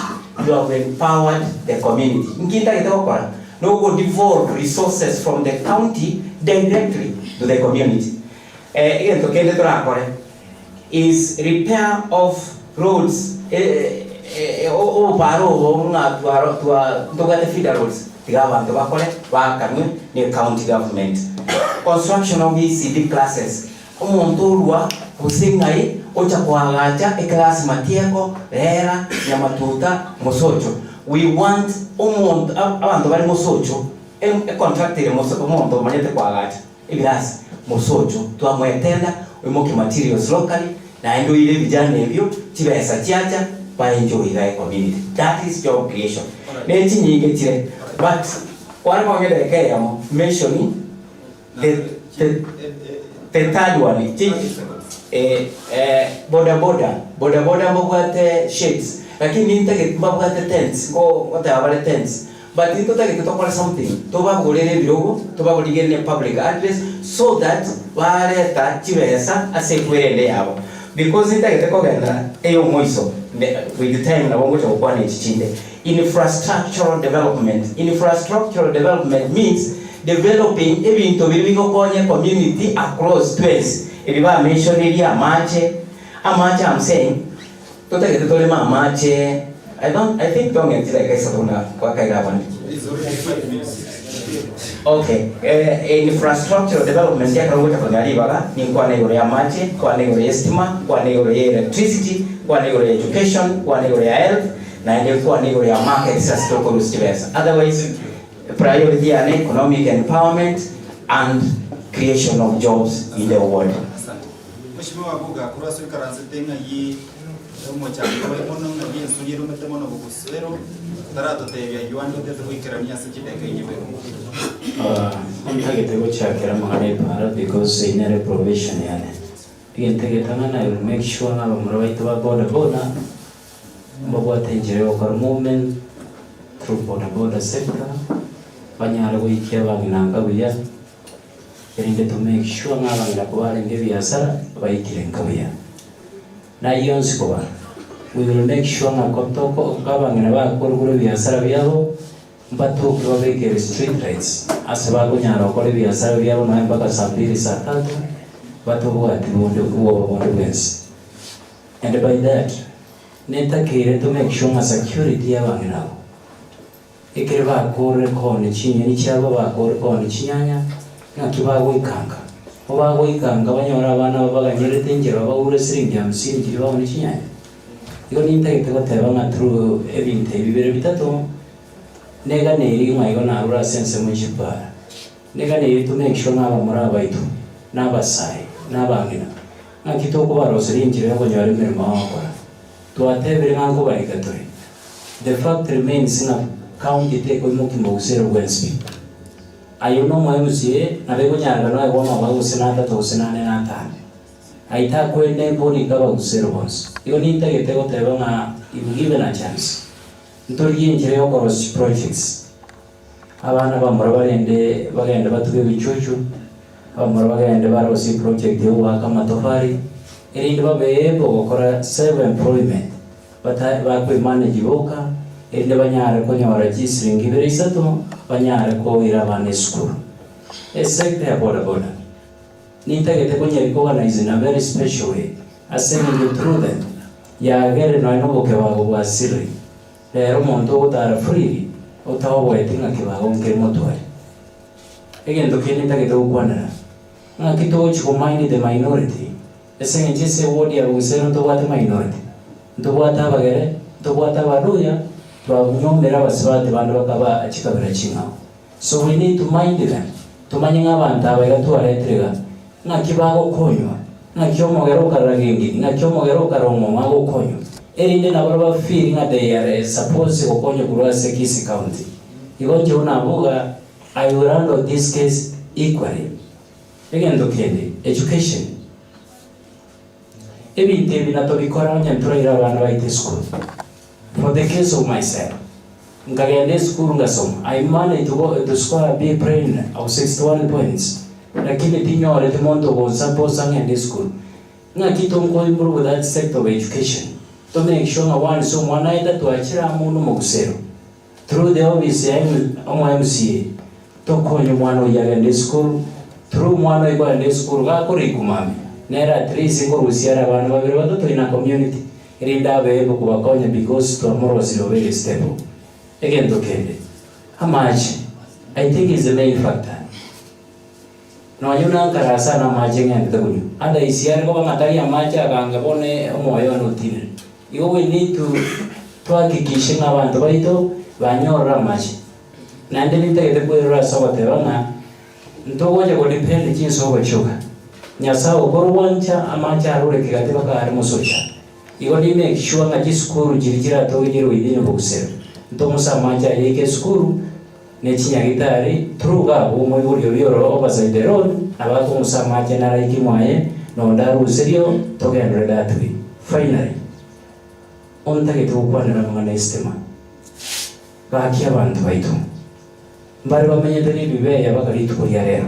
you have empowered the community. Nki ntagete gokora nogo devolve resources from the county directly to the community. Eh, egento kende torakore is repair of roads obopara obo ng'a twaro twa ntobwate feeder roads tiga abanto bakore baakanwe ne county government. Construction of ECD classes, omonto orwa gose ng'ai ocha koagacha eclass Matieko, Rera, Nyamatuta, Mosocho. We want omonto abanto bare Mosocho econtract ere omonto omanyete koagacha. Ebirasi, mosocho, twamoetenda, oimokie materials locally, naende oire ebijana ebio, chibesa chiacha, ba enjoy iga ecommunity. That is job creation. Ne chinyinge chire, but kware kong'e edageka eyemo, mention the, the, the third one, chi, eh, eh, boda boda, boda boda mbabwate shades, lakini nintagete mbabwate tents, nko ngoteba bare tents, But ntotagete tokore something, tobagorere ebirogo, tobaborigerie public address so that bareta chibesa ase ekwerende yabo. Because ntagete kogenda eyomoiso with time nabo ngocha gokwana echi chinde. Infrastructural development, infrastructural development means developing ebinto biria bigokonya ecommunity across twensi, ebi ba mentioneria amache, amache am saying, Totagete toreme amache I don't I think tong'e chidaeka isato buna gwakaire abande. Okay, eh, infrastructural development ekero ngocha konyora ribaga ninkwane igoro ya amache, nkwane igoro ya estima, nkwane igoro ya electricity, nkwane igoro ya education, nkwane igoro ya health, naende nkwane igoro ya markets ase tokorusia chibesa. Otherwise, priority yane economic empowerment and creation of jobs in the ward. Asante. Mheshimiwa Abuga, korwa ase oikaransete ng'ai omochando ore mono, ng'ai ensuri eromete mono bogosuero, otaratotebia ayio ande otete goikerania ase chidakika inye bweka. Ntagete gochakera amang'ana epara because eyio nere provision yane. Egento egetang'ani I will make sure ng'a abamura baito ba boda boda mbabwate enchera ya gokora movement through boda boda sector, banyare goikia abang'ina nka buya. Erinde to make sure ng'a abang'ina kobarenge ebiasara baikire nka buya. Na ayio onsi koba, we will make sure ng'a kotoko abang'ina bakorugure ebiasara biabo, mbatoke babekere street lights ase bakonyara gokora ebiasara biabo nonya mpaka saa mbiri saa tatu, batobwati bonde bwoba bonde bwensi. And by that, netakeire to make sure ng'a security ya abang'ina abwo. Ekero bakoorire koonia chinyeni chiabo, bakoorire koonia chinyanya, naki bagoikanga? Kobagoikanga banyore abana aba baganyerete enchera babaure siringi hamsini chiria baoonia chinyanya. Igo nintagete goteba ng'a through ebinto ebi bire bitato, neganeiri ng'a igo narure ase ensemo chipara. Neganeiri to make sure ng'a abamura abaito, na abasae, na abang'ina, ng'aki tokobaroseria enchera ya okonyora emeremo bagokora. Twatebire ng'a nkobarika tore. The fact remains ng'a county tekoimokia mogusero bwensi pi. Aye buna omo MCA nabo ekonyarekana noegwe amabaga gose na atato gose na ane na atano. Aye takoenda eborike abagusero bonsi. Igo nintagete goteba ng'a if given a chance, ntorigie enchera ya okorosia chiprojects. Abana bamura barende bagende batuge ebichuchu, abamura bagende barosie eproject ya ogoaka amatofari, erinde babe able gokora self employment, bata bakwe manage boka. Erinde banyare konyora chisiringi ibere isato, banyare koira abana esukuru. Esector ya boda boda nintagete konyerecognize in a very special way ase eng'encho through them yagerire nonya na obokebago bwa siri. Rero omonto ogotara freely otaoboeti ng'a kebago nkere motware. Egento kende ntagete gokwanera, ng'aki togochi ko mind the minority Ase engencho ase eward ya Bogusero ntobwate minority, ntobwate abagere, ntobwate abaluya, twanyomire abasubati bande bakaba chikabira ching'ao. So we need to mind them, tomanye ng'a abanto aba iga twaretire iga, ng'aki bagokonywa, ng'aki omogere okarora gengiri, ng'aki omogere okarora omong'u agokonywa, erinde nabo ba feel ng'a they are supposed gokonywa korwa ase Kisii County. Igo inche buna abwo iga, I will handle this case equally. Egento kende, education. Ebinto ebi natobikora onye ntoraire abana baito esukuru. For the case of myself, nkagenda esukuru ngasoma, I managed to go to score a B plain of 61 points, lakini tinyoreti monto ogonsaposa ng'ende esukuru. Ng'aki tonko improve that sector of education, to make sure ng'a once omwana aeta twachire amo nomogusero. Through the office ya omo MCA tokonye omwana oyio agende esukuru, through omwana oyio kogenda esukuru gakorikwa mambia nere at least nkorusia are abana babere batato in a community erinde abe able kobakonya because twamorosirie obeire stable. Egento kende, amache I think is the main factor. Nonya buna nkare ase ane amache ng'endete konywa, otherwise are koba ng'a tari amache agange bono omoyo one otinire. Igo we need to twahakikishe ng'a abanto baito banyorire amache. Naende nintagete kwerora ase ogoteba ng'a ntogocha go depend chinsobo chioka. Nyasae okorwancha amache arure kegati mpaka are mosocha. Igo ni make sure ng'a chisukuru chiria chiratoke chire within obogusero, ntong'use amache aye aike esukuru, ne chinyagitari, through iga abwo omoibori oria ore overside the road, nabo akong'usa amache naraike mwaye, na onde aruserio, togenderere that way. Finally, ontagete gokwanera amang'ana estima, gaki abanto baito, mbare bamenyete na ebibeya baka rituko ria rero,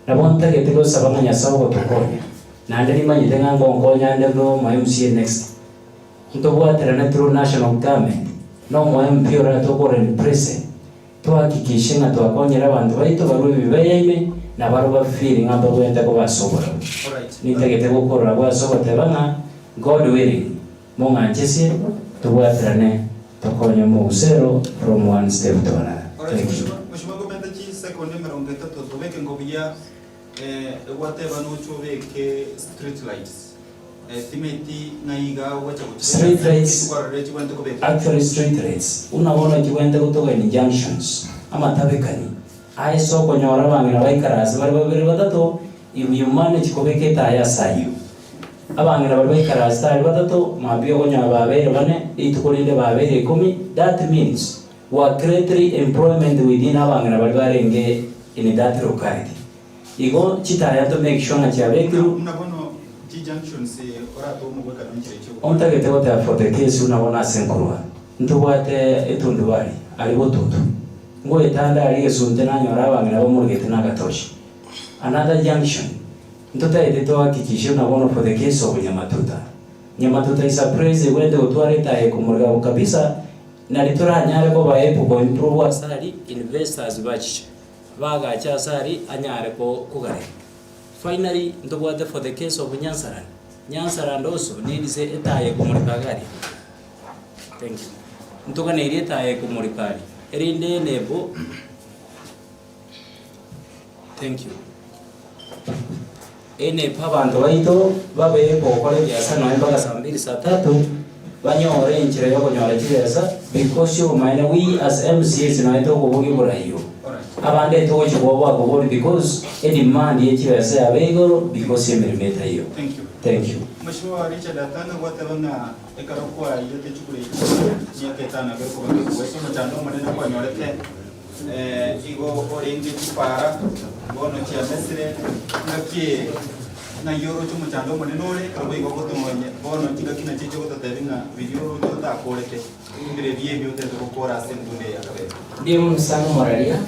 nabo ntagete gosaba ng'a Nyasae ogotokonya, naende nimanyete ng'a ngonkonya ande mbe omo MCA next, Ntobwaterane through national government na omo MP oratokore in present tohakikishe ng'a twakonyire abanto baito barue ebibe ime na barobwo ba feel ng'a mbabwenerete koba ase oborabu. Nintagete gokorora abwo ase ogoteba ng'a God willing mong'anchesie tobwaterane tokonye omogusero from one step to another. Alright, Thank you. Mheshimiwa, Mheshimiwa ngomenta chisekondi emerongo etato tobeke ngobuya eh, gwateba noche obeke street lights. Street lights, actually street lights buna bono chibwenerete gotoka in junctions, amatabekani, aye ase okonyora abang'ina baikare ase bare babere batato, if you manage kobeka etaya ase ayio, abang'ina baria baikare ase tari batato, mambia okonyora babeire bane, rituko rinde babeire ikomi, that means wa creatri employment within abang'ina baria barenge in that locality. Igo chitaya to make sure ng'a chiabekirwe. Buna bono chi-junctions oratoe omogwekano enchera echio. Ontagete goteba for the case buna bono ase nkorwa ntobwate etundubari aria botutu ngoetande aria egesunte nanyora abang'ina bamorugete na agatochi another junction ntotagete tohakikishe buna bono for the case of Nyamatuta Nyamatuta is a place egwenerete gotwara etaya ekomoreka kabisa nari toranyare koba able ko improve ase aria investors bachiche. Bagache ase aria anyare kogareka. Finally ntobwate for the case of Nyansaland, Nyansaland also needs etaya ekomoreka iga aria. Thank you. Ntoganeirie etaya ekomoreka aria, erinde enable, thank you. Enable abanto baito babe gokora ebiasara nonye mpaka saa mbili saa tatu, banyore enchera ya okonyora chibesa because obomaene we as MCAs nonye tokoboria oboraio, abande togochia koba bakobori because edemand ye chibesa yabe igoro because emeremo etaiyo. Thank you. Thank you. Mheshimiwa Richard Atanga gwateba ng'a ekero kwaiyete chikura echio miaka etano abere koba kegwesa omochando omonene kwanyorete Igo orenge chipara bono chiamesire, ngaki eye ng'ai oroche omochando omonene ore, naboigo ogotomonya bono chingaki nachio chigototebi ng'a biria oroche otakorete, mbirebi ebi otete gokora ase entunda eye ya kabere. Mbuya mono sana omoraria.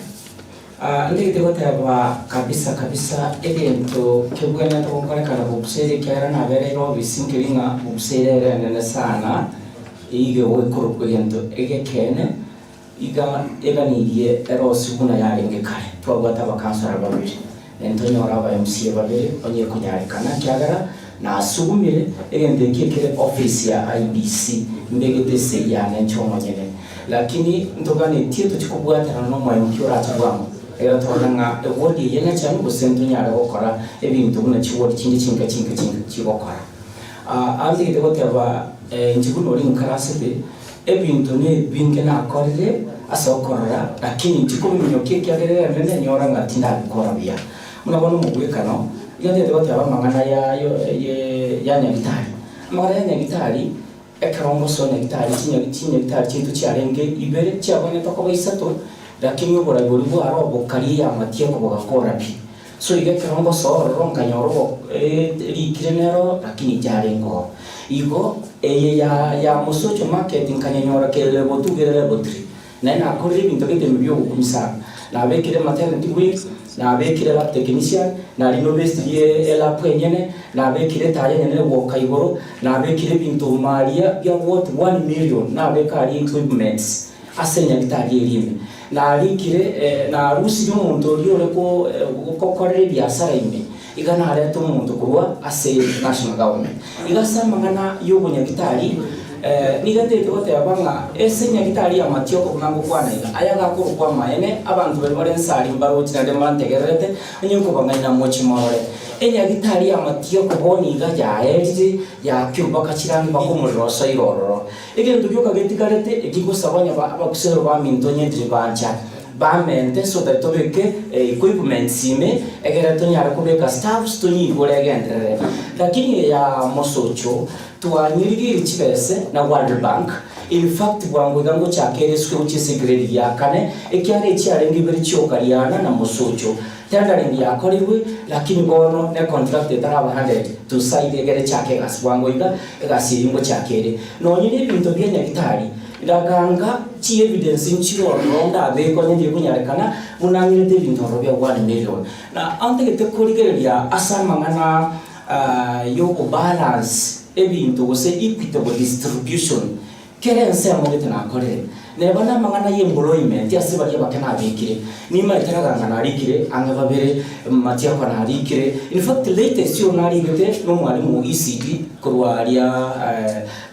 Ah, ndigete goteba kabisa kabisa egento kebwenerete gokorekana bobusa ere ekiagera nabereire obisi nkeri ng'a bobusa ere ere enene sana. Iga egokorokwa egento egekeene, iga eganirie erosi buna yarenge kare. Twabwate abakansara babere, na ntonyore aba MCA babere onye ekonyarekana, ekiagera nasugumire egento eki ekere office ya IEBC, mbegete esegi yane inche omonyene. Lakini ntoganetie tochie kobwaterana na omo MP orache bwango, ekero torore ng'a eward eye nechenu gose ntonyare gokora ebinto buna chiward chinde chinke chinke chinke chigokora. Antigete goteba, Inche buna oria nkarasete, ebinto nebinge nakorire ase okorora, lakini tikobiminyokia ekiagera ere nenyora ng'a tindabikora buya. Buna bono omogwekano, iga ntagete goteba amang'ana ya ya nyagitari. Amang'ana ya nyagitari, ekero ngosoa nyagitari, chinyagitari chiaito chiarenge ibere, chiabwenerete koba isato, lakini oborai boria bware obokaria eyamatieko bogakora pi. So iga ekero ngosoa ororo nkanyora obo rikire nero lakini tiarenge oo. Igo eye ya ya Mosocho market nkanyenyora kere level two kere level three. Naye nakorire ebinto gete ebi biogokumia sana. Nabekire maternity wing, nabekire lab technician, narinobestirie elab enyene, nabekire etaya enyene egwoka igoro, nabekire ebinto maria bia worth one million nabeka aria equipments. Ase enyagitari eria ime narikire, narusirie omonto oria ore gokorera ebiasara ime, iga narete omonto korwa ase national government. Iga ase amang'ana y'obonyagitari, nigo ntagete goteba ng'a ase enyagitari y'amatioko buna ngokwana iga, aya gakorokwa amaene, abanto baria bare nsari mbaroche naende mbantegererete, onye nkobang'aina moche morore. Enyagitari y'amatioko bono iga yaerire, yaakirwe mpaka chirangi mpaka omorero osoire ororo. Egento gioka getigarete ekigosaba onye abakusero baminto onye tiri bancha, bamente so that tobeke equipments ime egere tonyare kobeka staffs tonyigore egenderere. Lakini eye ya mosocho twanyerigeire chibese na World Bank, in fact bwango iga ngochaka ere esuke gochia ase egrade ya kane ekiagera echiarenge ibere chioka riana na mosocho. Tendering yakorirwe lakini bono ne contract etaraba handed to side egere echake egasi bwango iga egasi eyio ngochaka ere. Nonye ne ebinto bia nyagitari ndaganga chi evidence nchire ororo ndabeke onye ndiri konyarekana buna ng'irete ebinto ororo bia one million. Na antagete korigereria ase amang'ana yogobalance ebinto gose equitable distribution. Kera ensemo gete nakorire, neba namang'ana y'employment ase baria abake nabekire, nimaete raganga narikire ang'e babere, Matiakwa narikire, in fact latest oyo narigete nomwalimu o ECD korwa aria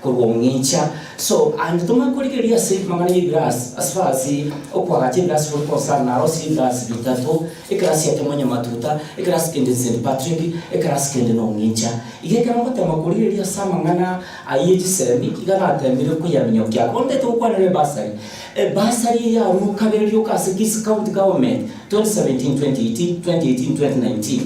korwa Ong'incha. So and tomanye korigereria ase amang'ana y'ebirasi as far as okoagacha ebirasi bore concern narosirie ebirasi bitato, ekerasi ekemo Nyamatuta, ekerasi kende St Patrick, ekerasi kende nong'incha. Iga ekero ngotema korigereria ase amang'ana Ayio chisemi iga natemire koyaminyokia. Bono ntagete gokwanera ebasari. Ebasari eye yarure kabere rioka ase Kisii County Government 2017 2018, 2018 2019.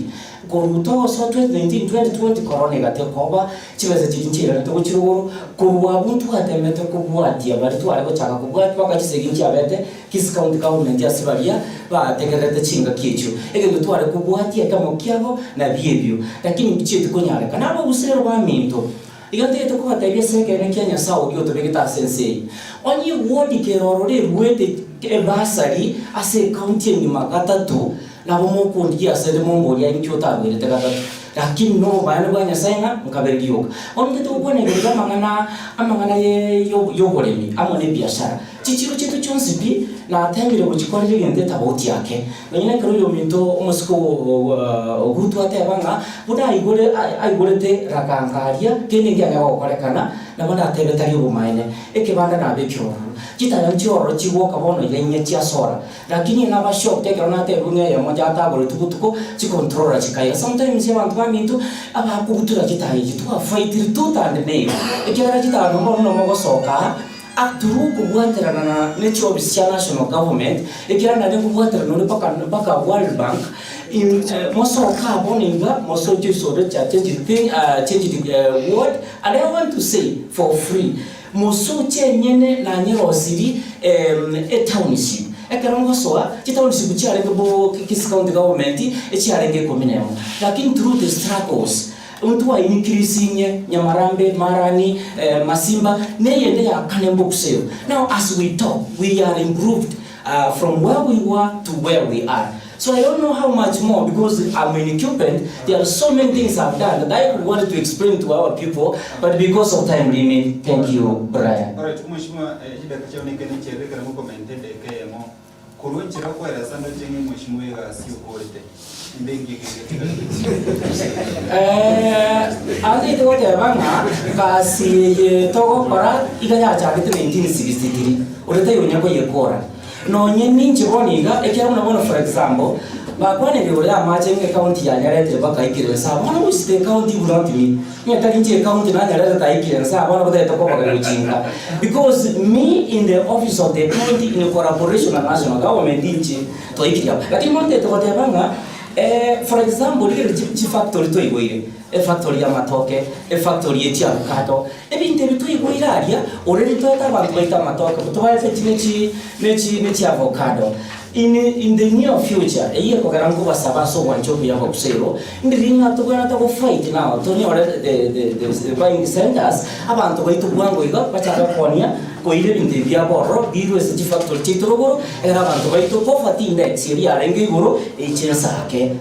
Korwa togosoa 2019 2020 corona egatia koba, chibesa chiria nchiairarete gochia rogoro, korwa abwo ntwatemete kobwatia baria tware gochaka kobwatia mpaka chisegi nchiabete Kisii County Government ase baria bategererete chingaki echio. Egento tware kobwatia ekemo kiabo nabio ebio, lakini mbichieti konyarekana. Abagusero baminto, iga ntagete kobatebia ase ekeene kia Nyasae oria otobegete ase ense eye, onye ewodi kere ororo eruete ebasari ase ecounty engima gatato, nabo mokondigia asende momborie aye inki otarwerete gatato. Lakini nobobayani bwa Nyasae ng'a nkabere rioka. Bono ntagete gokwana igoro y'amang'ana amang'ana y'oboremi amo nebiashara. Chichiro chiaito chionsi pi natemire gochikorera egento etabauti ake. Nonya nekero oyominto omosike Ogutu ateba ng'a buna aigore aigorete raganka aria, kende nkianya gokorekana, nabo natebe tari obomaene. Ekebanda nabekire ororo. Chitaya nchiororo chigoka bono iga inye chiasora. Lakini naba shocked ekero natebigwe ng'a eyemo yatagoretwe botuko, chicontroller chikaira. Sometimes abanto baminto abakobutura chitaya echi twafaitire tooth and nail, ekiagera chitaya bono nomogosoka aa, Through kobwaterana na ne chiofisi chia national government, ekiagera naende nkobwaterana ore mpaka mpaka World Bank, in mosoke abwo niga mosoche isore chia change thing change the word and I want to say for free, mosoche enyene nanyerosiri etownship. Ekero ngosoa, chitownship chiarenge bo Kisii county government echiarenge ikomi na emo, lakini through the struggles, Ntwayinikirisinye Nyamarambe, Marani, Masimba, neyende ya kane Mbokuseo. Now as we talk, we are improved from where we were to where we are. So I don't know how much more because I'm an incumbent, there are so many things I've done that I could want to explain to our people but because of time limit, thank you Brian. Alright, Omweshimiwa, eh, chidakika chiao nekene chiaerire ekero ngokomenta edeka eyemo Korwa enchera okoeresa ndoche ng'a omweshimiwa egasi okorete, inde inki ekenge Eh, ase togoteba ng'a gasi eye togokora iga yachagete 1963, ore taiyo onya koyekora. Nonye ninche bono iga, ekiagera buna bono for example, bakwanire igoro y'amache ng'a ecounty yanyaretire mpaka aikire nse aa, bono gose the county would not me, Onye tari inche ecounty nanyarete taikire nse aa, bono botagete kobaga gochinka. Because me in the office of the county in collaboration na national government inche twaikire aba. Lakini bono ntagete goteba ng'a for example rigereria chi chifactory twaigoire, efactory ya amatoke, efactory ye chiavocado, ebinto ebi twaigoire aria, already toete abanto baito amatoke, tobaete chi ne chi ne chi ne chiavocado. In in the near future, eyio ekogera nkobasaba ase obwancha obuya bobusa igo, ndiri ng'a tobwenerete go fight now tonyore the the the the buying centers, abanto baito bwango iga bachake koonia koira ebinto ebi biabo ororo birwe ase chifactory chiaito rogoro, ekero abanto baito poverty index eria yarenge igoro eiche ense ake.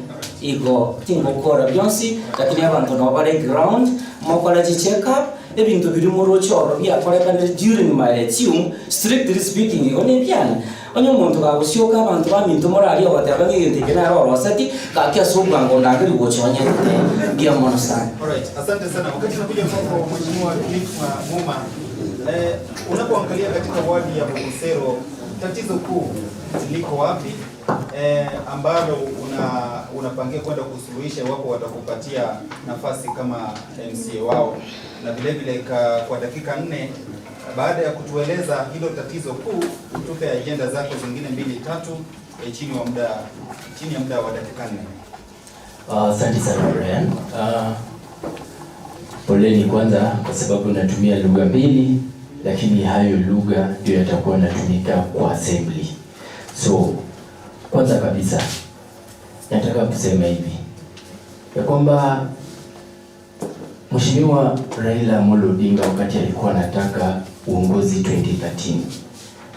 Igo tingokora bionsi, lakini abanto nabo bare ground, mokore chi check up, Ebinto biria moroche ororo biakorekanire during my regime, strictly speaking igo nebiane. Onye omonto gagosioka abanto baminto moraria ogoteba ng'a egento eke nere oroseti, gaki ase obwango ndangeria gocha onyerete. Mbuya mono sana. Alright, asante sana. Wakati nakuja kwako Mheshimiwa Cliff Muma, eh, unapoangalia katika wadi ya Bogosero tatizo kuu liko wapi eh, ambalo una unapangia kwenda kusuluhisha iwapo watakupatia nafasi kama MCA wao, na vile vile ka, kwa dakika nne baada ya kutueleza hilo tatizo kuu, tupe ajenda zako zingine mbili tatu, eh, chini wa muda chini ya muda wa dakika nne. Asante sana Brian. Poleni kwanza kwa sababu natumia lugha mbili, lakini hayo lugha ndio yatakuwa natumika kwa assembly. So kwanza kabisa nataka kusema hivi ya kwamba Mheshimiwa Raila Amolo Odinga wakati alikuwa anataka uongozi 2013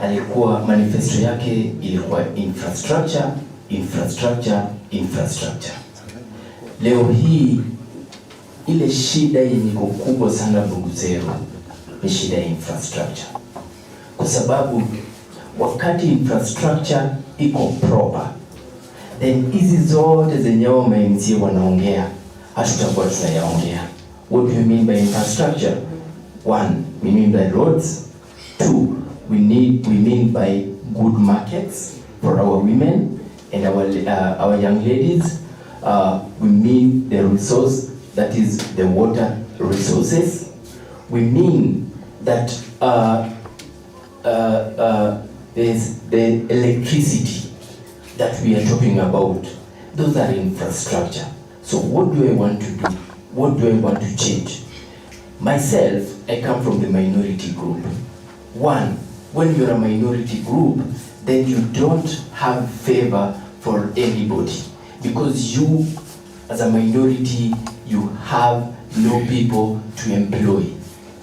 alikuwa manifesto yake ilikuwa infrastructure, infrastructure, infrastructure. Leo hii ile shida yenye iko kubwa sana Bugusero ni shida ya infrastructure, kwa sababu wakati infrastructure iko proper then hizi zote zenye wao ma MCA wanaongea hatutakuwa tunayaongea. What do you mean by infrastructure? One, we mean by roads. Two, we need we mean by good markets for our women and our our young ladies. We mean the resource that is the water resources. We mean that there's the electricity that we are talking about. Those are infrastructure. So what do I want to do? What do I want to change? Myself, I come from the minority group. One, when you're a minority group, then you don't have favor for anybody because you, as a minority, you have no people to employ.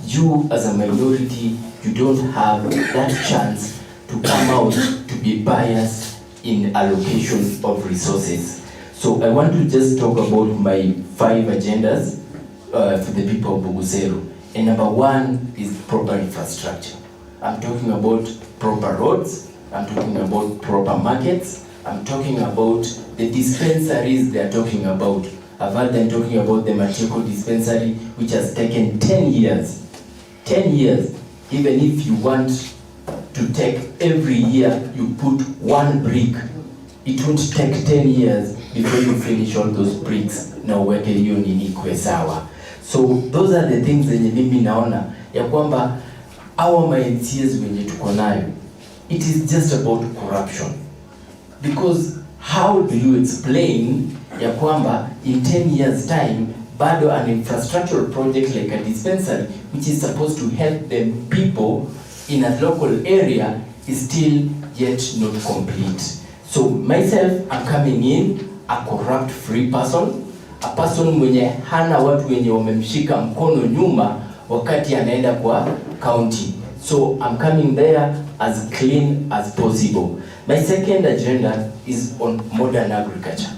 You, as a minority, you don't have that chance to come out to be biased in allocation of resources. So I want to just talk about my 5 agendas for the people of Buguseru. And number 1 is proper infrastructure. I'm talking about proper roads, I'm talking about proper markets, I'm talking about the dispensaries they are talking about. I've heard them talking about the Matieko dispensary, which has taken 10 years. 10 years, even if you want to take every year, you put one brick. It won't take 10 years before you finish all those bricks na uweke hiyo nini ikuwe sawa. So those are the things zenye mimi naona ya kwamba our MCAs wenye tuko nayo, it is just about corruption. Because how do you explain ya kwamba in 10 years time bado an infrastructural project like a dispensary which is supposed to help the people in a local area is still yet not complete. So myself, I'm coming in a corrupt free person, a person mwenye hana watu wenye wamemshika mkono nyuma wakati anaenda kwa county. So I'm coming there as clean as possible. My second agenda is on modern agriculture.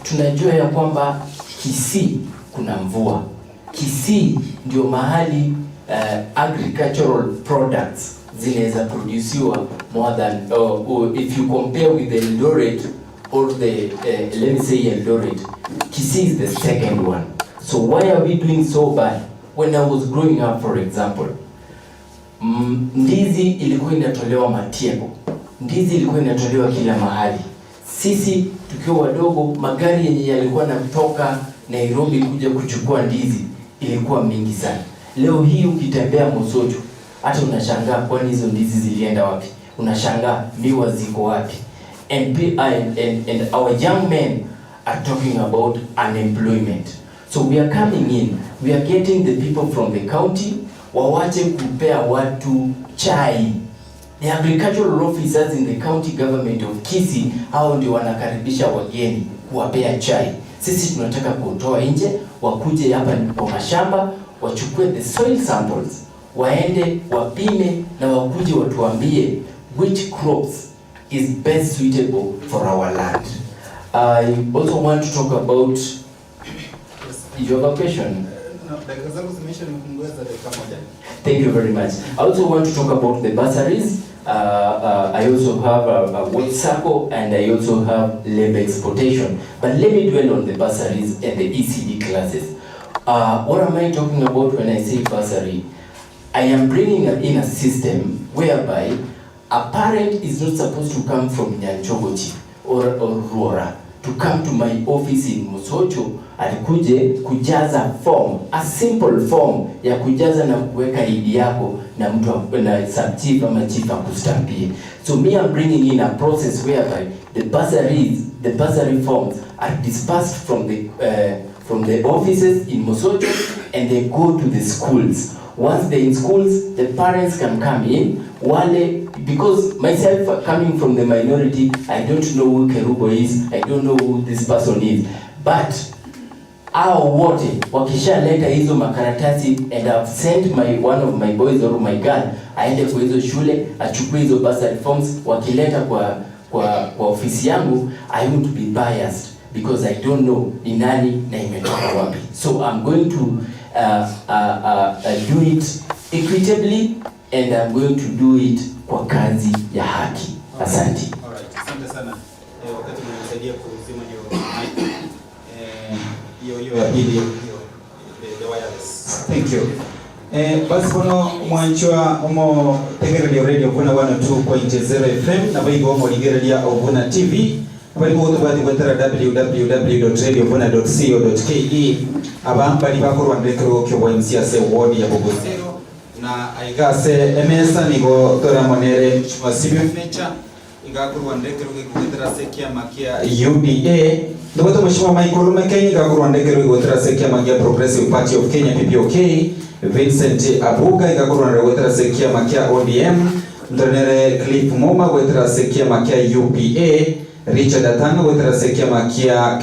Tunajua ya kwamba Kisii kuna mvua. Kisii ndio mahali agricultural products zinaweza produciwa more than or if you compare with Eldoret or the let me say Eldoret, Kisii is the second one. So why are we doing so bad? When I was growing up, for example, ndizi ilikuwa inatolewa Matieko, ndizi ilikuwa inatolewa kila mahali. Sisi tukiwa wadogo, magari yenye yalikuwa yanatoka Nairobi kuja kuchukua ndizi ilikuwa mingi sana. Leo hii ukitembea Mosocho, hata unashangaa kwani hizo ndizi zilienda wapi? Unashangaa miwa ziko wapi? And our young men are talking about unemployment. So we are coming in, we are getting the people from the county wawache kupea watu chai. The agricultural officers in the county government of Kisii, hao ndio wanakaribisha wageni kuwapea chai. Sisi tunataka kutoa nje, wakuje hapa kwa mashamba, wachukue the soil samples, waende wapime na wakuje watuambie which crops is best suitable for our land. I also want to talk about, you have a question? No, dakika zangu zimeisha, nimepungua dakika moja. Thank you very much. I also want to talk about the bursaries. I also have a wage SACCO and I also have labor exportation. But let me dwell on the bursaries and the ECD classes. What am I talking about when I say bursary? I am bringing in a system whereby a parent is not supposed to come from Nyanchogochi or Ruora to come to my office in Mosocho alikuje kujaza form, a simple form ya kujaza na kuweka ID yako na mtu na sub chief ama chief akustampie. So me, I'm bringing in a process whereby the bursary forms are dispersed from the offices in Mosocho and they go to the schools. Once they're in schools, the parents can come in. Wale, because myself coming from the minority, I don't know who Kerubo is, I don't know who this person is. But hao wote wakishaleta hizo makaratasi and I've sent my one of my boys or my girl aende kwa hizo shule achukue hizo bursary forms, wakileta kwa ofisi yangu, I won't be biased because I don't know ni nani na imetoka wapi. So I'm going to do it equitably and I'm going to do it kwa kazi ya haki. Asante. Alright, asante sana. Wakati umenisaidia kuzima hiyo mic. Hiyo hiyo ya pili hiyo the wireless. Thank you. Basi bono mwanchwa omo tegereria radio Vuna 102.0 FM na baigo omo ligereria Ovuna TV bali gutubati gwetera www.radiovuna.co.ke abambali bakorwanire kyo bwa MC ase ward ya Bogosero na aigase emesa nigo toramonere Mheshimiwa Simeon Mecha igakorwanire kero gigwetera ase kiama kia UDA. Ndogoto Mheshimiwa Michael Mekeny igakorwanire kero gigwetera ase kiama kia Progressive Party of Kenya, PPOK. Vincent Abuga igakorwanire gwetera ase kiama kia ODM. Ntorenere Cliff Muma gwetera ase kiama kia UPA. Richard Atanga gwetera ase kiama kia Kenya.